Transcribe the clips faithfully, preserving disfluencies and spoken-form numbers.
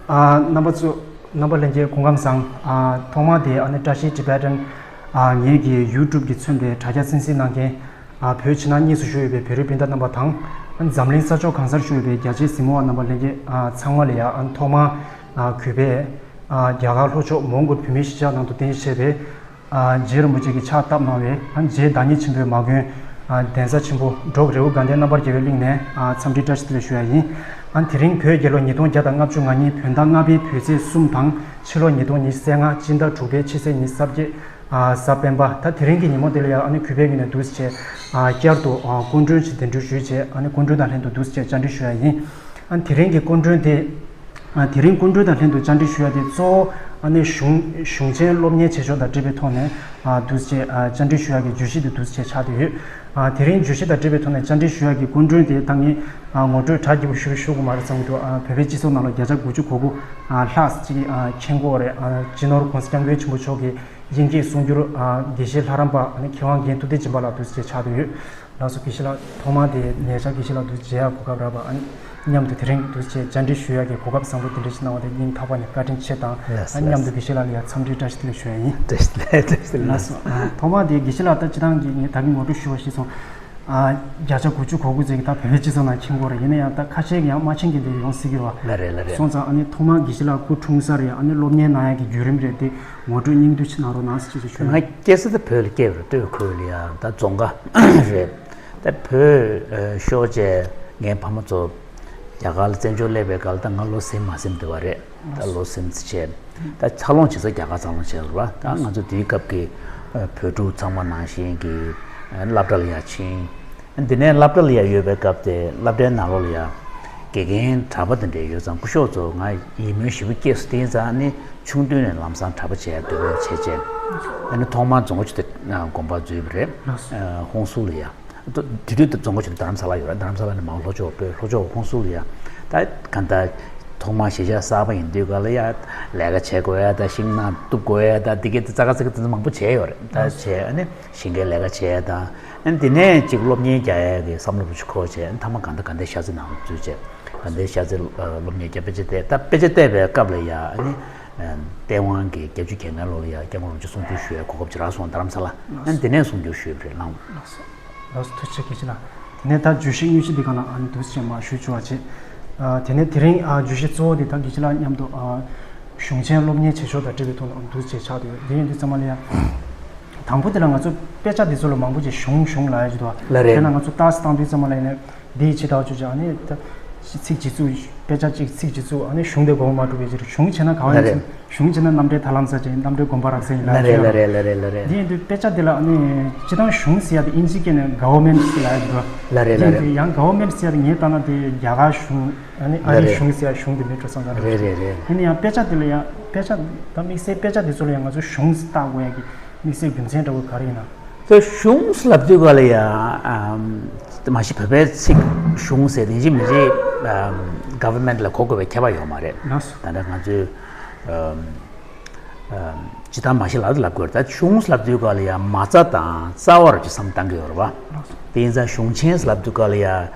ཨ། རྣམ་པ་ཚོ། རྣམ་པ་ལྷན་རྒྱས་སྐུ་ཁམས་བཟང་། ཨ། ཐོག་མ་དེ་ཨ་ནི་བཀྲ་ཤིས་Tibetan། ཨ། ངེད་ཀྱི་YouTube་གི་མཚོན་པའི་དྲ་རྒྱ་གསན་གཟིགས་གནང་མཁན། ཨ། བོད་ཕྱི་ནང་གཉིས་སུ་བཞུགས་ཡོད་པའི་བོད་རིགས་སྤུན་ཟླ་རྣམ་པ་དང་། ཨ། འཛམ་གླིང་ས་ཕྱོགས་གང་སར་བཞུགས་ཡོད་པའི་རྒྱ་ཆེའི་གཟིགས་མོ་བ་རྣམ་པ་ལྷན་རྒྱས། ཨ། ཚང་མ་ལ་ཡང་ཨ་ནི་ཐོག་མར། ཨ། གུས་པས། ཨ། རྒྱ་གར་ལྷོ་ཕྱོགས་མོན་གྷོ་བོད་མིའི་གཞིས་ཆགས་ནང་དུ་རྟེན་གཞི་བྱས་པའི། ཨ། རྗེ་རིན་པོ་ཆེ་གིས་ཕྱག་བཏབ་གནང་བའི། ཨ། རྗེ་བདག་ཉིད་ཆེན་པོའི་མ་དགོན། ཨ། གདན་ས་ཆེན་པོ་འབྲོག་རི་བོ་དགའ་ལྡན་རྣམ་པར་རྒྱལ་བའི་གླིང་ནས། ཨ། འཚམས་འདྲི་བཀྲ་ཤིས་བདེ་ལེགས་ཞུ་ཡ་ཡིན། ཨ། དེ་རིང་བོད་རྒྱལ་ལོ་ཉིས་སྟོང་བརྒྱ་དང་ལྔ་བཅུ་ང་གཉིས་བོད་ཟླ་ལྔ་པའི་བོད་ཚེས་གསུམ་དང་། ཕྱི་ལོ་ཉིས་སྟོང་ཉི་ཤུ་རྩ་ལྔ་སྤྱི་ཟླ་དྲུག་པའི་ཕྱི་ཚེས་ཉི་ཤུ་རྩ་བརྒྱད། ཨ། གཟའ་སྤེན་པ། ད་དེ་རིང་གི་ཉིན་མོ་འདི་ལ་ཡང་ཨ་ནི་གུས་པའི་ངོས་ནས་འདུག་སེ་བྱས། ཨ། བསྐྱར་དུ། ཨ། སྐུ་མགྲོན་ཞིག་གདན་འདྲེན་ཞུས་བྱས། ཨ་ནི་སྐུ་མགྲོན་དང་ལྷན་དུ་འདུག་སེ་བྱས་བཅར་འདྲི་ཞུ་ཡ་ཡིན། ཨ། དེ་རིང་གི་སྐུ་མགྲོན་དེ། ཨ། དེ་རིང་སྐུ་མགྲོན་དང་ལྷན་དུ་བཅར་འདྲི་ཞུ་ཡ་དེ་གཙོ་བོ་ཨ་ནི་གཞུང་གཞུང་ཆེན་སློབ་གཉེར་བྱེད་ཕྱོགས་དང་འབྲེལ་བའི་ཐོག་ནས། ཨ། འདུག་སེ་བྱས། ཨ། བཅར་འདྲི་ཞུ་ཡ་གི་བརྗོད་གཞི་དེ་འདུག་སེ་བྱས་ཆགས་བསྡད་ཡོད། ཨ། དེ་རིང་བརྗོད་གཞི་དང་འབྲེལ་བའི་ཐོག་ནས་བཅར་འདྲི་ཞུ་ཡ་གི་སྐུ་མགྲོན་དེ་ད་ངས། ཨ། ངོ་སྤྲོད་གྲ་རྒྱས་པོ་ཞུ་ཞུ་དགོས་མ་རེད་བསམ་གྱི་འདུག་ཨ། བོད་པའི་སྤྱི་ཚོགས་ནང་ལ་བརྒྱ་ཆ་དགུ་བཅུ་གོ་དགུ། ཨ། ལྷག་ཅིག་ཨ། མཁྱེན་གྱི་ཡོད་རེད། ཨ། སྤྱི་ནོར་༸གོང་ས་༸སྐྱབས་མགོན་ཆེན་པོ་མཆོག་གི་དབྱིན་སྐད་གསུང་སྒྱུར། ཨ། དགེ་བཤེས་ལྷ་རམས་པ། ཨ་ནི་མཁས་དབང་རྒན་ཐུབ་བསྟན་སྦྱིན་པ་ལགས་འདུག་སེ་བྱས་ཆགས་བསྡད་ཡོད། ལགས་སོ། དགེ་བཤེས་ལགས། ཐོག་མར་དེ་ཉེ་ཆར་དགེ་བཤེས་ལགས་འདུག་སེ་མཇལ་ཡག་གོ་སྐབས་རག་པ། ཨ་ནི་མཉམ་དུ་དེ་རིང་འདུག་སེ་བཅར་འདྲི་ཞུ་ཡག་གི་གོ་སྐབས་བཟང་པོ་དེ་འདྲ་ཞིག་གནང་བ་དེ་སྙིང་ཐག་པ་ནས་བཀའ་དྲིན་ཆེ་དང་། ལགས་སོ། ཨ། མཉམ་དུ་དགེ་བཤེས་ལགས་ལ་ཡང་འཚམས་འདྲི་བཀྲ་ཤིས་བདེ་ལེགས་ཞུ་ཡ་ཡིན། བཀྲ་ཤིས་བདེ་ལེགས། བཀྲ་ཤིས་བདེ་ལེགས། ལགས་སོ། ཨ། ཐོག་མར་དེ་དགེ་བཤེས་ལགས། ད་སྤྱིར་བཏང་གི་ངས་ད་གིན་ངོ་སྤྲོད་ཞུ་བ་ཞིག་སོང་། ཨ། བརྒྱ་ཆ་དགུ་བཅུ་གོ་དགུ་ཙམ་གྱིས་ད་བོད་པའི་སྤྱི་ཚོགས་ནང་མཁྱེན་གྱི་ཡོད་རེད། ཡིན་ན་ཡང་ད་ཁ་ཤས་ཀྱིས་ཡང་མ་མཁྱེན་མཁན་དེ་ཡོང་སྲིད་ཀྱི་རེད་བ། ལགས་རེད། ལགས་རེད། སོང་ཙང་ཨ་ནི་ཐོག་མར་དགེ་བཤེས་ལགས་སྐུ་འཁྲུངས་ས་རེད། ཨ་ནི་སློབ་གཉེར་གནང་ཡག་གི་བརྒྱུད་རིམ་རེད། དེ་ངོ་སྤྲོད་སྙིང་བསྡུས་ཅིག་གནང་རོགས་གནང་ཟེར་ཅིག་ཞུ་ཡ་ཡིན། ང་སྐྱེས་ས་དེ་བོད་ལ་སྐྱེས་པ་རེད། སྟོད་ཁུལ་ལ་ཡ་ད་རྫོང་དགའ་རེད། ད་བོད་ཨ་ཤོར་བྱས་ངའི་ཕ་མ་ཚོ་རྒྱ་གར་ལ་བཙན་བྱོལ་སླེབས་པའི་སྐབས་ལ་ད་ང་ལོ་ཟིན་མ་ཟིན་འདུག་པ་རེད། ད་ལོ་ཟིན་ཙམ་བྱས། ད་འཚར་ལོངས་བྱེད་ས་རྒྱ་གར་འཚར་ལོངས་བྱས་པ་རེད་པ། ད་ང་ཚོ་དེའི་སྐབས་ཀྱི་ཨ་བོད་ཕྲུག་ཚང་མ་ནང་བཞིན་གྱི་ཨ་སློབ་གྲྭ་ལ་ཡར་ཕྱིན། ཨ་འདི་ནས་སློབ་གྲྭ་ལ་ཡར་ཡོད་པའི་སྐབས་དེ་སློབ་གྲྭའི་ནང་ལོགས་ལ་ཡ་དགེ་རྒན་གྲྭ་པ་དེ་འདྲ་ཡོད་ཙང་། སྐུ་ཞབས་ཚོ་ང་ཡིད་སྨོན་ཞེ་པོ་སྐྱེས་སོང་། དེ་ཡིན་ཙང་ཨ་ནི་ཆུང་དུས་ནས་ལམ་སང་གྲྭ་པ་བྱས་འདོད་པ་བྱས་བྱས། ཨ་ནི་ཐོག་མར་རྫོང་དགའ་ཆོས་སྡེ་དགོན་པར་འཛུལ་བ་རེད། ཨ་ཧོན་སུར་ལ་ཡ། དེ་དུས་རྫོང་དགའ་ཆོས་སྡེ་རྡ་རམ་ས་ལ་ཡོད་རེད། རྡ་རམ་ས་ལ་ནས་མར་ལྷོ་ཕྱོགས་བོད་ལྷོ་ཕྱོགས་ཧོན་སུར་ལ་ཡ། ད་གང་ལྟར་ཐོག་མར་གཞིས་ཆགས་གསར་པ་ཡིན་དུས་ག་ལ་ཡ་ལས་ཀ་བྱེད་དགོས་ཡ་ད། ཤིང་ནགས་གཏུབ་དགོས་ཡ་ད། འདི་གའི་ཙག་ཙིག་དེ་ཚོ་མང་པོ་བྱས་ཡོད་རེད། ད་བྱས་ཨ་ནི་ཞིང་ཁའི་ལས་ཀ་བྱས་ཡ་ད། ཨ་ནི་དེ་ནས་ཅིག་སློབ་གཉེར་རྒྱག་ཡ་གི་བསམ་བློ་ཅིག་འཁོར་བྱས། ཨ་ནི་མཐའ་མ་གང་ལྟར་དགའ་ལྡན་ཤར་རྩེ་ནང་འཛུལ་བྱས། དགའ་ལྡན་ཤར་རྩེ་སློབ་གཉེར་རྒྱག་དཔེ་ཆ་བལྟས། ད་དཔེ་ཆ་བལྟས་པའི་སྐབས་ལ་ཡ་ཨ་ནི་ཨ་སྟེས་དབང་གིས་བརྒྱད་ཅུ་གྱ་ལྔའི་ལོ་ལ་ཡ་སྐྱབས་མགོན་རིན་པོ་ཆེ་གསུང་སྒྱུར་ཞུ་ཡའི་གོ་སྐབས་ཅིག་རག་སོང་། རྡ་རམ་ས་ལ། ཨ་ནི་དེ་ནས་གསུང་སྒྱུར་ཞུས་པ་རེད། ལགས། ལགས་སོ། ཐུགས་རྗེ་ཆེ་དགེ་བཤེས་ལགས། དེ་ནས་ད་བརྗོད་གཞི་དངོས་གཞི་འདི་སྒང་ལ་ཨ་ནི་འདུག་སེ་མར་ཞུ་བཅུག་པ་བྱེད། ཨ་དེ་ནས་དེ་རིང་ཨ་བརྗོད་གཞི་གཙོ་བོ་འདི་ད་དགེ་བཤེས་ལགས་མཉམ་དུ་ཨ་གཞུང་ཆེན་སློབ་གཉེར་བྱེད་ཕྱོགས་དང་འབྲེལ་བའི་ཐོག་ལ་འདུག་སེ་ཆགས་འདུག་དེ་ཡིན་དུས་ཙམ་པ་ལ་ཡ། དང་པོ་དེ་ལ་ང་ཚོ་དཔེ་ཆ་འདི་ཚོ་ལ་མང་པོ་ཅིག་གཞུང་གཞུང་ལབ་ཡ་ཅིག་འདུག་བ། ལགས་རེད། དེ་ལ་ང་ཚོ་ཏོག་ཙམ་བཏང་དུས་ཙམ་པ་ལ་ཡིན་ན། འདི་ཕྱི་ལྟར་བཅུག་ཅིག་ཨ་ནི་ད་ཚིག་གཅིག་བཅུག་དཔེ་ཆ་གཅིག་ཚིག་གཅིག་བཅུག་ཨ་ནི་གཞུང་དེ་གོ་མ་འགྲོ་བའི་ཕྱིར། གཞུང་བྱས་ན་ག་བ་ཡིན་ལགས་རེད། ཟེར། གཞུང་བྱས་ན་རྣམ་འགྲེལ་ཐར་ལམ་ས་ཅིག་རྣམ་འགྲེལ་དགོངས་པ་རབ་གསལ་ཡིན་ལབ་ལགས་རེད། ཡོད། ལགས་རེད། ལགས་རེད། ལགས་རེད། ལགས་རེད། འདི་ཡིན་དུས་དཔེ་ཆ་འདི་ལ་ཨ་ནི་སྤྱིར་བཏང་གཞུང་ཟེར་ཡ་དེ་དབྱིན་ཇིའི་སྐད་ནས་government་ཟེར་ལབ་ཡ་འདུག་ག་ལགས་རེད། ལགས་འདི་རེད། ཡང་government་ཟེར་ཡ་དེ་ངས་ལྟ་ན་དེ་རྒྱ་གར་གཞུང་ཨ་ནི་ཨ་རིའི་ལགས་རེད། གཞུང་ཟེར་ཡ་གཞུང་དེ་མེད་འགྲོ་བསམ་ལ། རེད་རེད་རེད། ཡིན་ན་ཡང་དཔེ་ཆ་འདི་ལ་ཡང་དཔེ་ཆ་ད་དམིགས་བསལ་དཔེ་ཆ་འདི་ཚོ་ལ་ཡང་ང་ཚོ་གཞུང་ཟེར་བཏགས་དགོས་ཡ་གི་དམིགས་བསལ་རྒྱུ་མཚན་འདྲ་བོ་ག་རེ་ཡིན་ན། ད་གཞུང་ལབ་དུས་ག་ལ་ཡ་ཨམ་མ་གཞི་བོད་པའི་ཚིག་གཞུང་ཟེར་དེ་ཅི་མི་ཅི་ཨམ་government་ལ་གོ་དགོས་པའི་ཁྱད་པར་ཡོད་མ་རེད། ལགས་སོ། ད་ལྟ་ང་ཚོས་ཨམ་ཨམ་སྤྱིར་བཏང་མ་གཞི་ལབ་ལབ་དགོས་རེད། ད་གཞུང་ལབ་དུས་ག་ལ་ཡ་མ་རྩ་དང་རྩ་བ་རུ་ཅིག་བསམ་བཏང་གི་ཡོད་རེད་བ། ལགས་སོ། དེ་ཡིན་ཙང་གཞུང་ཆེན་ལབ་དུས་ག་ལ་ཡ་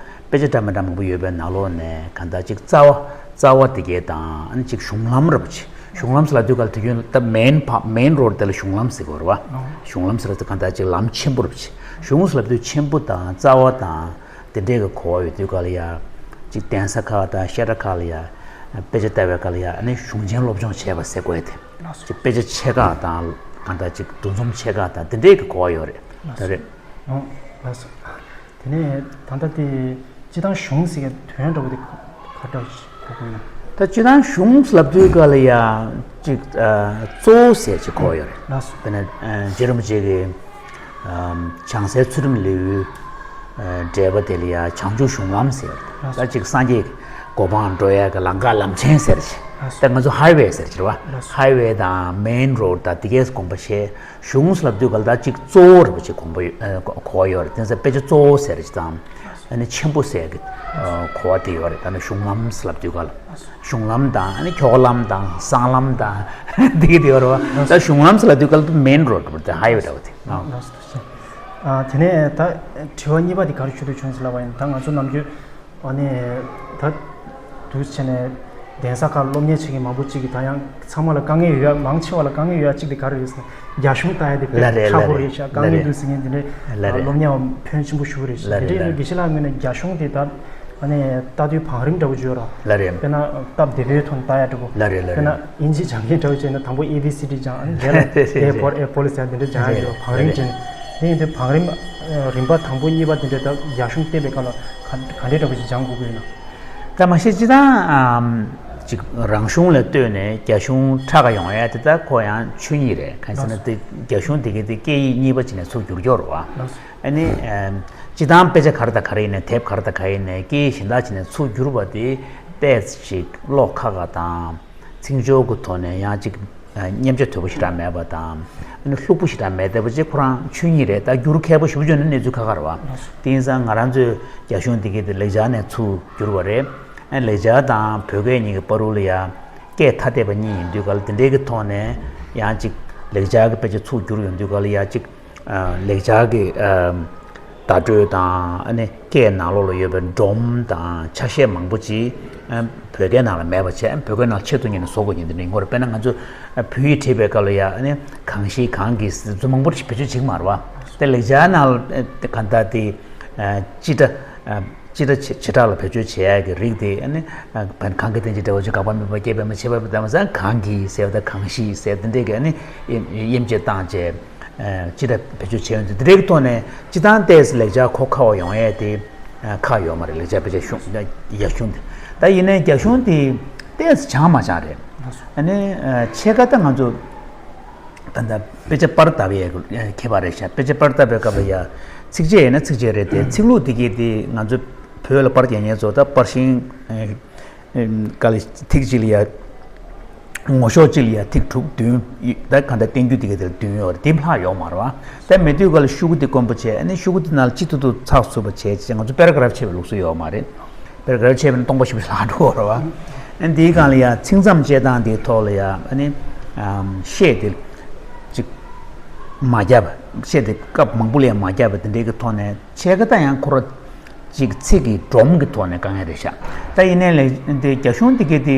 དཔེ་ཆ་འདྲ་མི་འདྲ་མང་པོ་ཡོད་པའི་ནང་ལོགས་ནས་གང་ལྟར་ཅིག་རྩ་བ་རྩ་བ་དེ་གའི་དང་ཨ་ནི་ཅིག་གཞུང་ལམ་རུ་ཅིག་གཞུང་ལམ་ཟེར་ལབ་དུས་ག་ལ་དུས་རྒྱུན་ད་main part main road་དེ་ལ་གཞུང་ལམ་ཟེར་གྱི་ཡོད་རེད་བ། ཨོ། གཞུང་ལམ་ཟེར་ལབ་དུས་གང་ལྟར་ཅིག་ལམ་ཆེན་པོ་རེད་པ་ཅིག་གཞུང་ཟེར་ལབ་དུས་ཆེན་པོ་དང་རྩ་བ་དང་དེ་འདྲའི་གི་གོ་བ་ཡོད་དུས་ག་ལ་ཡ། ཅིག་གདན་ས་ཁག་དང་བཤད་གྲྭ་ཁག་ལ་ཡ། དཔེ་ཆ་ལྟ་བའི་སྐབས་ལ་ཡ་ཨ་ནི་གཞུང་ཆེན་སློབ་སྦྱོང་བྱས་པ་ཟེར་དགོས་ཏེ། ལགས་སོ། ཅིག་དཔེ་ཆ་ཆེ་ཁག་དང་གང་ལྟར་ཅིག་འདུ་འཛོམས་ཆེ་ཁག་དང་དེ་འདྲའི་གི་གོ་བ་ཡོད་རེད། ལགས་སོ། ད་རེད། ཨོ། ལགས་སོ། དེ་ནས་ད་ལྟ་དེ་སྤྱིར་བཏང་གཞུང་ཟེར་ཡ་དོན་འདྲ་བོ་དེ་ག་འདྲ་ཞིག་གོ་དགོས་ན། ད་སྤྱིར་བཏང་གཞུང་ལབ་དུས་ག་ལ་ཡ་ཅིག་ཨ་གཙོ་བོ་ཟེར་ཅིག་གོ་ཡོད་རེད། ལགས་སོ། དཔེར་ན་ཨ་རྗེ་རིན་པོ་ཆེ་གི་ཨམ་བྱང་གསལ་ཚུལ་ཁྲིམས་ལེའུའི་ཨ་འགྲེལ་པ་དེ་ལ་ཡ་བྱང་ཆུབ་གཞུང་ལམ་ཟེར་ཡོད་རེད། ལགས་སོ། ད་ཅིག་སངས་རྒྱས་ཀྱི་གོ་འཕང་འགྲོ་ཡ་གི་ལམ་ཁ་ལམ་ཆེན་ཟེར་ཅིག་ལགས་སོ། ད་ང་ཚོ་highway་ཟེར་ཅིག་རེད་བ། ལགས་སོ། highway་དང་main road་དང་དེ་གའི་དགོངས་པ་བཞེས། གཞུང་ལབ་དུས་ག་ལ་ད་ཅིག་གཙོ་བོ་རེད་པ་ཅིག་དགོངས་པ་ཡོད་ཨ་གོ་གོ་བ་ཡོད་རེད། དེ་ཚོ་དཔེ་ཆ་གཙོ་བོ་ཟེར་ཅིག་དང་ཨ་ནི་ཆེན་པོ་ཟེར་གི་ཨ་གོ་བ་དེ་ཡོད་རེད། ད་ནི་གཞུང་ལམ་ལབ་དུས་ག་ལ་གཞུང་ལམ་དང་ཨ་ནི་འཁྱོག་ལམ་དང་སྲང་ལམ་དང་འདི་གི་དེ་ཡོད་རེད་བ། ད་གཞུང་ལམ་ལབ་དུས་ག་ལ་main road་རེད་པ། དེ་highway་འདྲ་བོ་དེ། ཨ་ལགས་སོ། ཐུགས་རྗེ་ཆེ། ཨ་དེ་ནས་ད་དྲི་བ་གཉིས་པ་དེ་ག་རེ་ཞུ་འདོད་བྱུང་ཟེར་ལབ་པ་ཡིན། ད་ང་ཚོ་ནམ་རྒྱུན་ཨ་ནི་ ད་དུས་ཆེ་ནས་གདན་ས་ཁག་སློབ་གཉེར་བྱེད་མཁན་མང་པོ་གཅིག་གིས་ད་ཡང་ཚང་མ་ལ་དཀའ་ངལ་ཡོད་ཡ། མང་ཆེ་བ་ལ་དཀའ་ངལ་ཡོད་ཡ་གཅིག་དེ་ག་རེ་རེད་ཟེར་ན། རྒྱ་གཞུང་ལྟ་ཡ་དེ་ལ་དཔེ་རེད། ཁག་ལ་པོ་རེད། རེད་ཤག་ལ་དཀའ་ངལ་རེད། འདུག་ཟེར་མཁན་དེ་འདྲའི་ལ་རེད། སློབ་གཉེར་བ་ཕོན་ཆེན་པོ་ཞིག་རེད་ཤག་ལ་དེ་རེད། འདྲའི་ལ་རེད། དགེ་བཤེས་ལགས་ངོས་ནས་རྒྱ་གཞུང་དེ་ད་ཨ་ནི་ལྟ་དུས་བང་རིམ་འདྲ་བོ་ཅིག་ཡོད་ར། ལ་རེད། དཔེར་ན་སྟབས་བདེ་པོའི་ཐོག་ནས་ལྟ་ཡ་འདྲ་བོ། ལ་རེད། ལ་དཔེར་ན་རེད། ཨིན་ཇི་སྦྱང་མཁན་འདྲ་བོ་བྱས་ན་དང་པོ་ཨེ་བི་སི་ཌི་སྦྱང་། ཨ་ནི་དེ་ལ་རེད། རེད། ཨེ་ཕོར་ཨེ་པལ་ཟེར་ཡ་དེ་འདྲ་སྦྱང་ཡ་ཅིག་ཡོད། རེད། བང་རིམ་ལ་རེད། བྱས་ནས། དེ་ཡིན་དུས་བང་རིམ་རིམ་པ་དང་པོ་གཉིས་པ་དེ་འདྲ་ད་རྒྱ་གཞུང་བསྟན་པའི་སྐབས་ལ་ག་ག་འདྲའི་འདྲ་བོ་ཞིག་སྦྱང་དགོས་ཀྱི་ཡོད་ན། ད་མ་གཞི་སྤྱིར་བཏང་ཨམ་ཅིག་རང་གཞུང་ལ་ལྟོས་ནས་རྒྱ་གཞུང་ཁྲ་ག་ཡོང་ཡ་དེ་ད་ཁོ་ཡང་ཆོས་ཉིད་རེད། གང་ཡིན་ཟེར་ན་དེ་རྒྱ་གཞུང་དེ་གའི་དེ་སྐད་ཡིག་གཉིས་པ་ཅིག་ནས་ཚུར་བསྒྱུར་རྒྱུ་རེད་བ། ཨ་ནི་ཨམ་སྤྱིར་བཏང་དཔེ་ཆ་ག་རེ་དང་ག་རེ་ཡིན་ནའི་དེབ་ག་རེ་དང་ག་རེ་ཡིན་ནའི་སྐད་ཡིག་གཞན་དག་ཅིག་ནས་ཚུར་བསྒྱུར་བ་དེ་ཏོག་ཙམ་ཅིག་ཀློག་ཁག་ཁག་དང་། ཚིག་སྦྱོར་གྱི་ཐོག་ནས་ཡང་ཅིག་ཨ་སྙན་ཆ་དོད་པོ་ཞེ་དྲག་མེད་པ་དང་། ཨ་ནི་ལྷུག་པོ་ཞེ་དྲག་མེད་བསྡད་པ་ཅིག་ཁོ་རང་ཆོས་ཉིད་རེད། ད་བསྒྱུར་མཁས་པོ་ཞེ་པོ་བྱུང་ན་གནས་ཚུལ་ཁག་ཁག་རེད་བ། དེ་ཡིན་ཙང་ང་རང་ཚོས་རྒྱ་གཞུང་འདི་གའི་དེ་ལེགས་སྦྱར་ནས་ཚུར་བསྒྱུར་བ་རེད། ཨ་ནི་ལེགས་སྦྱར་དང་བོད་སྐད་གཉིས་ཀྱི་བར་དུ་ལ་ཡ་སྐད་ཐ་དད་པ་གཉིས་ཡིན་དུས་ག་ལ། དེ་འདྲའི་གི་ཐོག་ནས་ཡང་ཅིག་ལེགས་སྦྱར་གྱི་དཔེ་ཆ་ཚུར་བསྒྱུར་ཡོང་དུས་ག་ལ་ཡ་ཅིག་ཨ་ལེགས་སྦྱར་གྱི་ཨ་བརྡ་སྤྲོད་དང་། ཨ་ནི་སྐད་ནང་ལོགས་ལ་ཡོད་པའི་སྒྲོམ་དང་ཆ་ཤས་མང་པོ་ཅིག་ཨ་བོད་སྐད་ནང་ལ་མེད་པ་བྱས། བོད་སྐད་ནང་ཆེད་དུ་གཉེར་ནས་བཟོ་དགོས་ཀྱི་འདི་འདྲ་ཡིན་སྐོར། དཔེར་ན་ང་ཚོ་ཨ་བོད་ཡིག་བྲིས་པའི་སྐབས་ལ་ཡ། ཨ་ནི་གང་ཞིག་གང་གིས་ཟེར་ཚུལ་མང་པོ་ཞིག་བེད་སྤྱོད་བྱེད་ཀྱི་མ་རེད་བ། དེ་ལེགས་སྦྱར་ནང་ལ་ཨ་གང་ལྟར་དེ་ཨ་སྤྱི་སྒྲ་ཨ་སྤྱི་སྒྲ་བྱེ་བྲག་ལ་བེད་སྤྱོད་བྱེད་ཡ་གི་རིགས་དེ། ཨ་ནི་ཨ་གང་གི་རྟེན་ཅིང་འབྲེལ་བར་འབྱུང་། འགག་པ་མེད་པ་སྐྱེ་བའི་མ། ཆད་པ་མེད་པ་ཟེར། གང་གིས་ཟེར་བ་དང་གང་ཞིག་ཟེར་དེ་འདྲས་ཀྱི་ཨ་ནི་དབྱེ་དབྱེ་འབྱེད་བཏང་བྱས། ཨ་སྤྱི་སྒྲ་བེད་སྤྱོད་བྱས་ཡོང་དུས་དེ་འདྲའི་ཐོག་ནས་སྤྱིར་བཏང་ཏོག་ཙམ་ལེགས་སྦྱར་གོ་ཁག་པོ་ཡོང་ཡས་དེ་ཨ་ཁག་ཡོད་མ་རེད། ལེགས་སྦྱར་དཔེ་ཆ་གཞུང་རྒྱ་གཞུང་དེ། ད་ཡིན་ནའི་རྒྱ་གཞུང་དེ་ཏོག་ཙམ་བྱང་མ་བྱང་རེད། ཨ་ནི་ཨ་ཕྱེད་ཀ་ད་ང་ཚོ་ད་ལྟ་དཔེ་ཆ་པར་བཏབ་ཡས་ཁྱད་པར་རེད་ཤག་དཔེ་ཆ་པར་བཏབ་པའི་སྐབས་ལ་ཡ་ཚིགས་བཅད་ཡིན་ན་ཚིགས་བཅད་རེད་དེ། ཚིག་ལྷུག་དེ་གའི་དེ་ང་ཚོ་བོད་ལ་པར་རྒྱག་མཁན་ཚོ་ད་པར་ཤིང་ཨ་ཨེམ་ག་ལ་ཐིག་གཅིག་ལ་ཡ། ངོ་ཤོག་གཅིག་ལ་ཡ་ཐིག་དྲུག་བདུན། ད་གང་ལྟར་བསྟན་རྒྱུ་དེ་ག་དེ་ལ་བདུན་ཡོད་རེད། དེ་ལྷག་ཡོད་མ་རེད་བ། ད་མེད་དུས་ག་ལ་ཤོག་གུ་དེ་དཀོན་པོ་བྱས། ཨ་ནི་ཤོག་གུ་དེ་ནང་ལ་གཅིག་ཏུ་ཏུ་ཚགས་ཚུད་པ་བྱས་བྱས། ང་ཚོ་པེ་ར་གྷ་རབ་ཕྱེ་བའི་ལུགས་སྲོལ་ཡོད་མ་རེད། པེ་ར་གྷ་རབ་ཕྱེ་བ་ན་སྟོང་པ་ཞིག་ལྷག་འགྲོ་གི་རེད་བ། ཨ་ནི་དེའི་སྒང་ལ་ཡ་ཚིག་མཚམས་བཅད་སྟངས་དེའི་ཐོག་ལ་ཡ། ཨ་ནི་ཨམ་ཤད་དེ་ཅིག་མ་བརྒྱབ། ཤད་དེ་སྐབས་མང་པོ་ལ་ཡ་མ་བརྒྱབ་པ་དེ་འདྲའི་གི་ཐོག་ནས། ཕྱེད་ཀ་ད་ཡང་ཁོ་ར་ཅིག་ཚིག་གི་སྒྲོམ་གྱི་ཐོག་ནས་དཀའ་ངལ་རེད་ཤག་ད་ཡིན་ནའི་ལས་འདི་རྒྱ་གཞུང་འདི་གའི་དེ་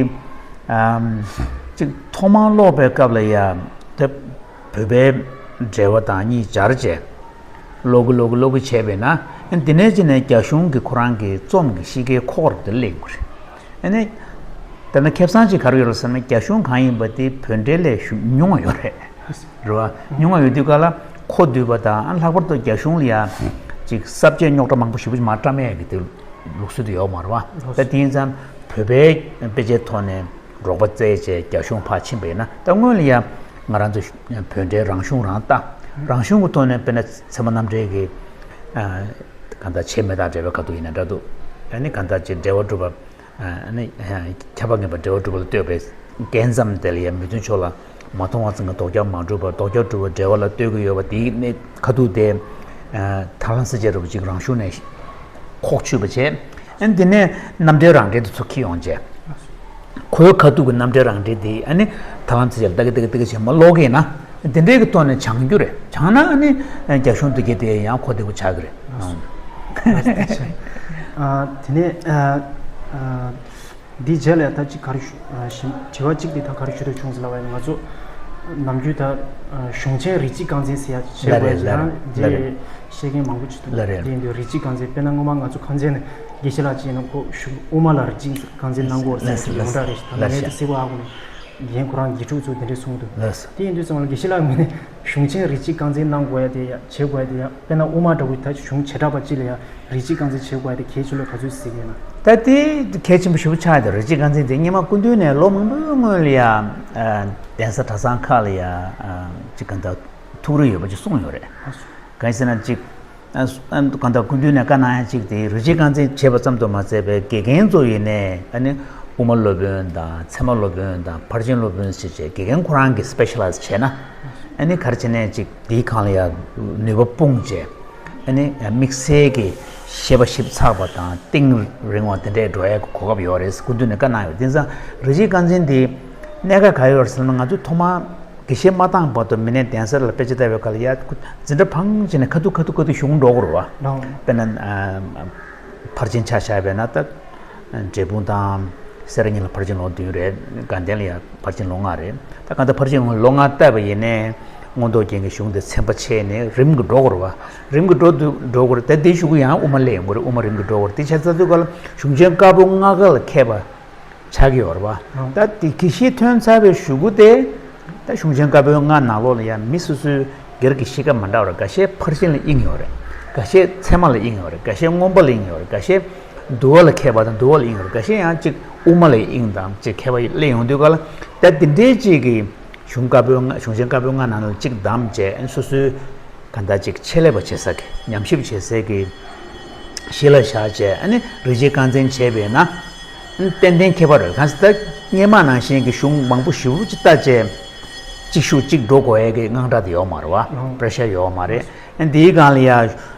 ཨམ་ཅིག་ཐོག་མར་ཀློག་པའི་སྐབས་ལ་ཡ་དེ་བོད་པའི་འགྲེལ་པ་དང་གཉིས་སྦྱར་བྱས་ཀློག་གི་ཀློག་གི་ཀློག་གི་བྱས་པས་ན། འདི་ནས་ཅི་ནས་རྒྱ་གཞུང་གི་ཁོ་རང་གི་རྩོམ་གྱི་གཤིས་ཀའི་ཁོག་རུ་དེ་སླེབས་དགོས་རེད། ཨ་ནི། དེ་ན་ཁེ་བཟང་ཅིག་ག་རེ་ཡོད་རེད་ཟེར་ན། རྒྱ་གཞུང་གང་ཡིན་པ་དེ་བོད་འགྲེལ་ལས་ཞུ་ཉུང་བ་ཡོད་རེད། རེད་བ། ཉུང་བ་ཡོད་དུས་ག་ལ་མཁོ་བསྡུས་པ་དང་། ཨ་ལྷག་པར་དུ་རྒྱ་གཞུང་ལ་ཡ་ཅིག་ས་བཅད་རྙོག་དྲ་མང་པོ་ཞེ་པོ་ཅིག་མར་བཀྲམ་ཡས་ཀྱི་དེ་ལུགས་སྲོལ་དེ་ཡོད་མ་རེད་བ། ད་དེ་ཡིན་ཙང་བོད་པའི་དཔེ་ཆའི་ཐོག་ནས་རོགས་པ་བཙལ་བྱས་རྒྱ་གཞུང་ཕར་ཕྱིན་པ་ཡིན་ན། ད་སྔོན་ལ་ཡ་ང་རང་ཚོ་བོད་འགྲེལ་རང་གཞུང་རང་ལྟ། རང་གཞུང་གི་ཐོག་ནས་དཔེར་ན་ཚད་མ་རྣམ་འགྲེལ་གྱི་ཨ་གང་ལྟར་བྱེད་མེད་དང་འབྲེལ་བའི་ཁ་ཐུག་ཡིན་ན་འདྲ་འདུག་ཨ་ནི་གང་ལྟར་ཅིག་འགྲེལ་པ་གྲུབ་པ། ཨ་ནི་ཁྱབ་པ་ངེས་པ་འགྲེལ་པ་གྲུབ་པ་ལ་ལྟོས་པའི་སྐབས་མཚམས་དེ་ལ་ཡང་མི་མཐུན་ཕྱོགས་ལ་མ་མཐུན་པ་ཚང་གི་ལྡོག་ཁྱབ་མ་གྲུབ་པར་ལྡོག་ཁྱབ་གྲུབ་པ་འགྲེལ་པ་ལ་ལྟོས་ཀྱི་ཡོད་པ་དེའི་གནས་ཁ་ཐུག་དེ། ཨ་ཐར་ལམ་གསལ་བྱེད་འདྲ་པོ་ཅིག་རང་གཞུང་ནས་ཁོག་ཆུད་པ་བྱས། ཨ་ནི་དེ་ནས་རྣམ་འགྲེལ་རང་འགྲེལ་དེ་ཚུར་འཁྱེར་ཡོང་བྱས། ཁོའི་ཁ་ཐུག་གི་རྣམ་འགྲེལ་རང་འགྲེལ་དེ་ཨ་ནི་ཐར་ལམ་གསལ་བྱེད་ལ་ཏག་ཏག་ཏག་བྱས་མར་ཀློག་གི་ཡིན་ན། དེ་འདྲའི་གི་ཐོག་ནས་སྦྱང་རྒྱུ་རེད། སྦྱངས་ན་ཨ་ནི་རྒྱ་གཞུང་དེ་གའི་དེ་ཡང་གོ་བདེ་པོ་ཆགས་ཀྱི་རེད། ཨ་དེ་ནས་ཨ་ཨ་འདིའི་རྗེས་ལ་ད་ཅིག་ག་རེ་ཞུ་ཨ་ཞིམ་དྲི་བ་གཅིག་དེ་ད་ག་རེ་ཞུ་འདོད་བྱུང་ཟེར་ལབ་པ་ཡིན་ན། ང་ཚོ་ནམ་རྒྱུན་ད་ཨ་གཞུང་ཆེན་རིགས་གཅིག་རྐང་འཛིན་ཟེར་ཡ་བྱེད་ལ་དགོས་རེད་ཟེར་ལ་ཡང་རེད་ལ་འདི་རེད། བཤད་མཁན་མང་པོ་ཅིག་འདུག་ལ་རེད། དེ་ཡིན་དུས་རིགས་གཅིག་རྐང་འཛིན། དཔེར་ན་སྔོན་མ་ང་ཚོ་ཁང་ཚན་ནས་དགེ་བཤེས་ལགས་ཅིག་ཡིན་ན་ཁོ་གཞུང་དབུ་མ་ལ་རིགས་གཅིག་རྐང་འཛིན་གནང་དགོས་ཟེར་ལ་ཡོངས་གྲགས་རེད། ད་ལ་ལ་ངས་ལ་དེ་གསལ་པོ་ཧ་གོ་མེད། རྒན་ཁོ་རང་དགེ་ཕྲུག་ཚོ་དེ་འདྲས་གསུངས་འདུག་ལགས་སོ། དེ་ཡིན་དུས་ཙམ་ལ་དགེ་བཤེས་ལགས་ངོས་ནས་གཞུང་ཆེན་རིགས་གཅིག་རྐང་འཛིན་གནང་དགོས་ཡ་དེ་ཡ་བྱེད་དགོས་ཡ་དེ་ཡ་དཔེར་ན་དབུ་མ་འདྲ་བོ་ད་གཞུང་བྱེ་བྲག་པ་གཅིག་ལ་ཡ་རིགས་གཅིག་རྐང་འཛིན་བྱེད་དགོས་ཡ་དེ་གལ་ཆེ་ལོས་ག་ཚོད་གཟིགས་ཡོད་ན། ད་དེ་གལ་ཆེན་པོ་ཞེ་པོ་ཆགས་ཡོད་དེ། རིགས་གཅིག་རྐང་འཛིན་དེ་སྔོན་མ་སྐུ་མདུན་ནས་ལོ་མང་པོའི་སྔོན་ལ་ཡ་ཨ་གདན་ས་གྲྭ་ཚང་ཁག་ལ་ཡ་ཨ་ཅིག་ག་འདྲ་ཐུགས་རེ་ཡོད་པ་ཅིག་གསུངས་ཡོད་རེད། གང་ཡིན་ཟེར་ན་ཅིག་ཨ་གང་ལྟར་སྐུ་མདུན་ནས་བཀའ་གནང་ཡ་གཅིག་དེ་རིགས་གཅིག་རྐང་འཛིན་བྱས་པ་ཙམ་དུ་མ་ཟད་པའི་དགེ་རྒན་ཚོ་ཡིན་ནའི་ཨ་ནི་དབུ་མ་སློབ་དཔོན་དང་ཚད་མ་སློབ་དཔོན་དང་ཕར་ཕྱིན་སློབ་དཔོན་ཟེར་བྱས་དགེ་རྒན་ཁོ་རང་གིས་སི་པེ་ཤ་ལའི་ཛི་བྱས་ན། ཨ་ནི་ག་རེ་བྱས་ནའི་ཅིག་དེའི་སྒང་ལ་ཡ་ནུས་པ་སྤུངས་བྱས། ཨ་ནི་དམིགས་བསལ་གྱི་ཤེས་པ་ཞིབ་ཚགས་པ་དང་གཏིང་རིང་བ་དེ་འདྲས་འགྲོ་ཡའི་གོ་སྐབས་ཡོད་རེད། སྐུ་མདུན་ནས་བཀའ་གནང་ཡོད། དེ་ཙང་རིགས་གཅིག་རྐང་འཛིན་དེ་གནད་འགག་ག་ཡོད་རེད་ཟེར་ན། ང་ཚོས་ཐོག་མར་དགེ་བཤེས་མ་བཏང་བར་དུ་མི་སྣའི་གདན་ས་ལ་དཔེ་ཆ་ལྟ་བའི་སྐབས་ལ་ཡ་འཛིན་གྲྭ་འཕངས་བྱས་ནས་ཁ་ཐུག་ཁ་ཐུག་ཁ་ཐུག་གཞུང་འགྲོ་དགོས་རེད་བ། ལགས། དཔེར་ན་ཨ་ཕར་ཕྱིན་ཆ་བཞག་པས་ན་ད་ འབྲས་སྤུངས་དང་སེ་ར་གཉིས་ལ་ཕར་ཕྱིན་ལོ་བདུན་རེད། དགའ་ལྡན་ལ་ཡང་ཕར་ཕྱིན་ལོ་ལྔ་རེད། ད་གང་ལྟར་ཕར་ཕྱིན་ལོ་ལྔ་བལྟས་པ་ཡིན་ནའི་མངོན་རྟོགས་རྒྱན་གྱི་གཞུང་དེ་ཚན་པ་ཕྱེ་ནས་རིམ་གྱིས་འགྲོ་དགོས་རེད་བ། རིམ་གྱིས་འགྲོ་དུས་འགྲོ་དགོས་རེད། ད་དེའི་གཞུག་གུ་ཡང་དབུ་མ་སླེབས་ཡོང་གི་རེད། དབུ་མ་རིམ་གྱིས་འགྲོ་དགོས་རེད། དེ་བྱས་ཚར་དུས་ག་ལ་གཞུང་ཆེན་བཀའ་པོད་ལྔ་ཀ་ལ་མཁས་པ་ཆགས་ཀྱི་ཡོད་རེད་བ། ད་དེ་དགེ་བཤེས་ཐོན་ཚར་བའི་གཞུག་གུ་དེ་ད་གཞུང་ཆེན་བཀའ་པོད་ལྔ་ནང་ལོགས་ལ་ཡང་མི་སོ་སོའི་སྒེར་གྱི་གཤིས་ཀ་མི་འདྲ་བ་རེད། འགའ་ཤས་ཕར་ཕྱིན་ལ་དབྱིངས་ཡོད་རེད། འགའ་ཤས་ཚད་མ་ལ་དབྱིངས་ཡོད་རེད། འགའ་ཤས་མངོན་པ་ལ་དབྱིངས་ཡོད་རེད། འགའ་ཤས་འདུལ་བ་ལ་མཁས་པ་དང་འདུལ་བ་ལ་དབྱིངས་ཡོད་རེད། འགའ་ཤས་ཡང་གཅིག་དབུ་མ་ལ་དབྱིངས་དང་གཅིག་མཁས་པ་སླེབས་ཡོང་དུས་ག་ལ་ད་དེ་འདྲའི་གཅིག་གི་གཞུང་བཀའ་པོད་ལྔ། གཞུང་ཆེན་བཀའ་པོད་ལྔ་ནང་ལ་གཅིག་བདམས་བྱས་སོ་སོའི་གང་ལྟར་ཅིག་ཆེད་ལས་པ་བྱེད་ས་གི་ཉམས་ཞིབ་བྱེད་སའི་གི་གཞི་ལ་བཞག་བྱས། ཨ་ནི་རིགས་གཅིག་རྐང་འཛིན་བྱས་པས་ན་ཨ་ནི་ཏན་ཏན་ཁྱད་པར་རེད། གང་ཟེར་ད་སྔོན་མ་ནང་བཞིན་གྱི་གཞུང་མང་པོ་ཞེ་པོ་ཅིག་བལྟས་བྱས་གཅིག་ཤུགས་གཅིག་འགྲོ་དགོས་ཡས་ཀྱི་དངངས་སྐྲག་དེ་ཡོད་མ་རེད་བ། ཨང་པྲེ་ཤར་ཡོད་མ་རེད། ཨ་ནི་དེའི་སྒང་ལ་ཡ་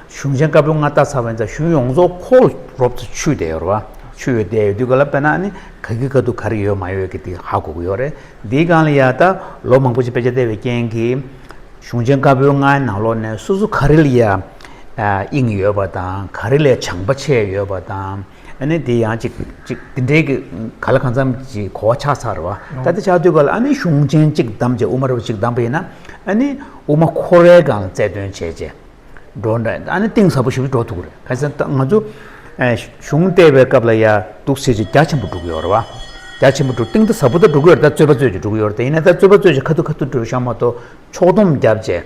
གཞུང་ཆེན་བཀའ་པོད་ལྔ་བལྟས་ཚར་བ་ཡིན་ཙང་གཞུང་ཡོངས་རྫོགས་ཁོག་རོབ་ཏུ་ཆུད་བསྡད་ཡོད་རེད་བ། ཆུད་ཡོད་བསྡད་ཡོད་དུས་ག་ལ་དཔེར་ན་ཨ་ནི་ག་གི་ག་དུས་ག་རེ་ཡོད་མ་ཡོད་ཀྱི་དེ་ཧ་གོ་གི་ཡོད་རེད། དེའི་སྒང་ལ་ཡ་ད་ལོ་མང་པོ་ཅིག་དཔེ་ཆ་བལྟས་པའི་རྐྱེན་གྱིས། གཞུང་ཆེན་བཀའ་པོད་ལྔའི་ནང་ལོགས་ནས་སོ་སོ་ག་རེ་ལ་ཡ་དབྱིངས་ཡོད་པ་དང་ག་རེ་ལ་བྱང་པ་ཆེ་ཡོད་པ་དང་། ཨ་ནི་དེ་ཡང་ཅིག་ཅིག་དེ་འདྲའི་གི་ག་ལ་གང་འཚམ་ཅིག་གོ་བ་ཆགས་ཚར་བ། ད་ལྟ་ཆགས་དུས་ག་ལ་ཨ་ནི་གཞུང་ཆེན་གཅིག་བདམས་བྱས་དབུ་མ་རུ་གཅིག་བདམས་པ་ཡིན་ན་ཨ་ནི་དབུ་མ་ཁོ་རའི་སྒང་ལ་རྩལ་འདོན་བྱས་བྱས་འགྲོ་འདྲ་ཨ་ནི་གཏིང་ཟབ་པོ་ཞིག་འགྲོ་ཐུབ་ཀྱི་རེད། ག་ཚོད་ད་ང་ཚོ་གཞུང་བལྟས་པའི་སྐབས་ལ་ཡ་འདུག་སེ་ཅིག་རྒྱ་ཆེན་པོ་འགྲོ་གི་ཡོད་རེད་བ། རྒྱ་ཆེན་པོ་འགྲོ་གཏིང་ད་ཟབ་པོ་ད་འགྲོ་གི་ཡོད་རེད། ད་རྩོད་པ་རྩོད་ཅིག་འགྲོ་གི་ཡོད་རེད། ད་ཡིན་ན་ད་རྩོད་པ་རྩོད་ཅིག་ཁ་ཐུག་ཁ་ཐུག་འགྲོ་ཤག་མ་གཏོགས་ཕྱོགས་བསྡོམས་བརྒྱབ་བྱས།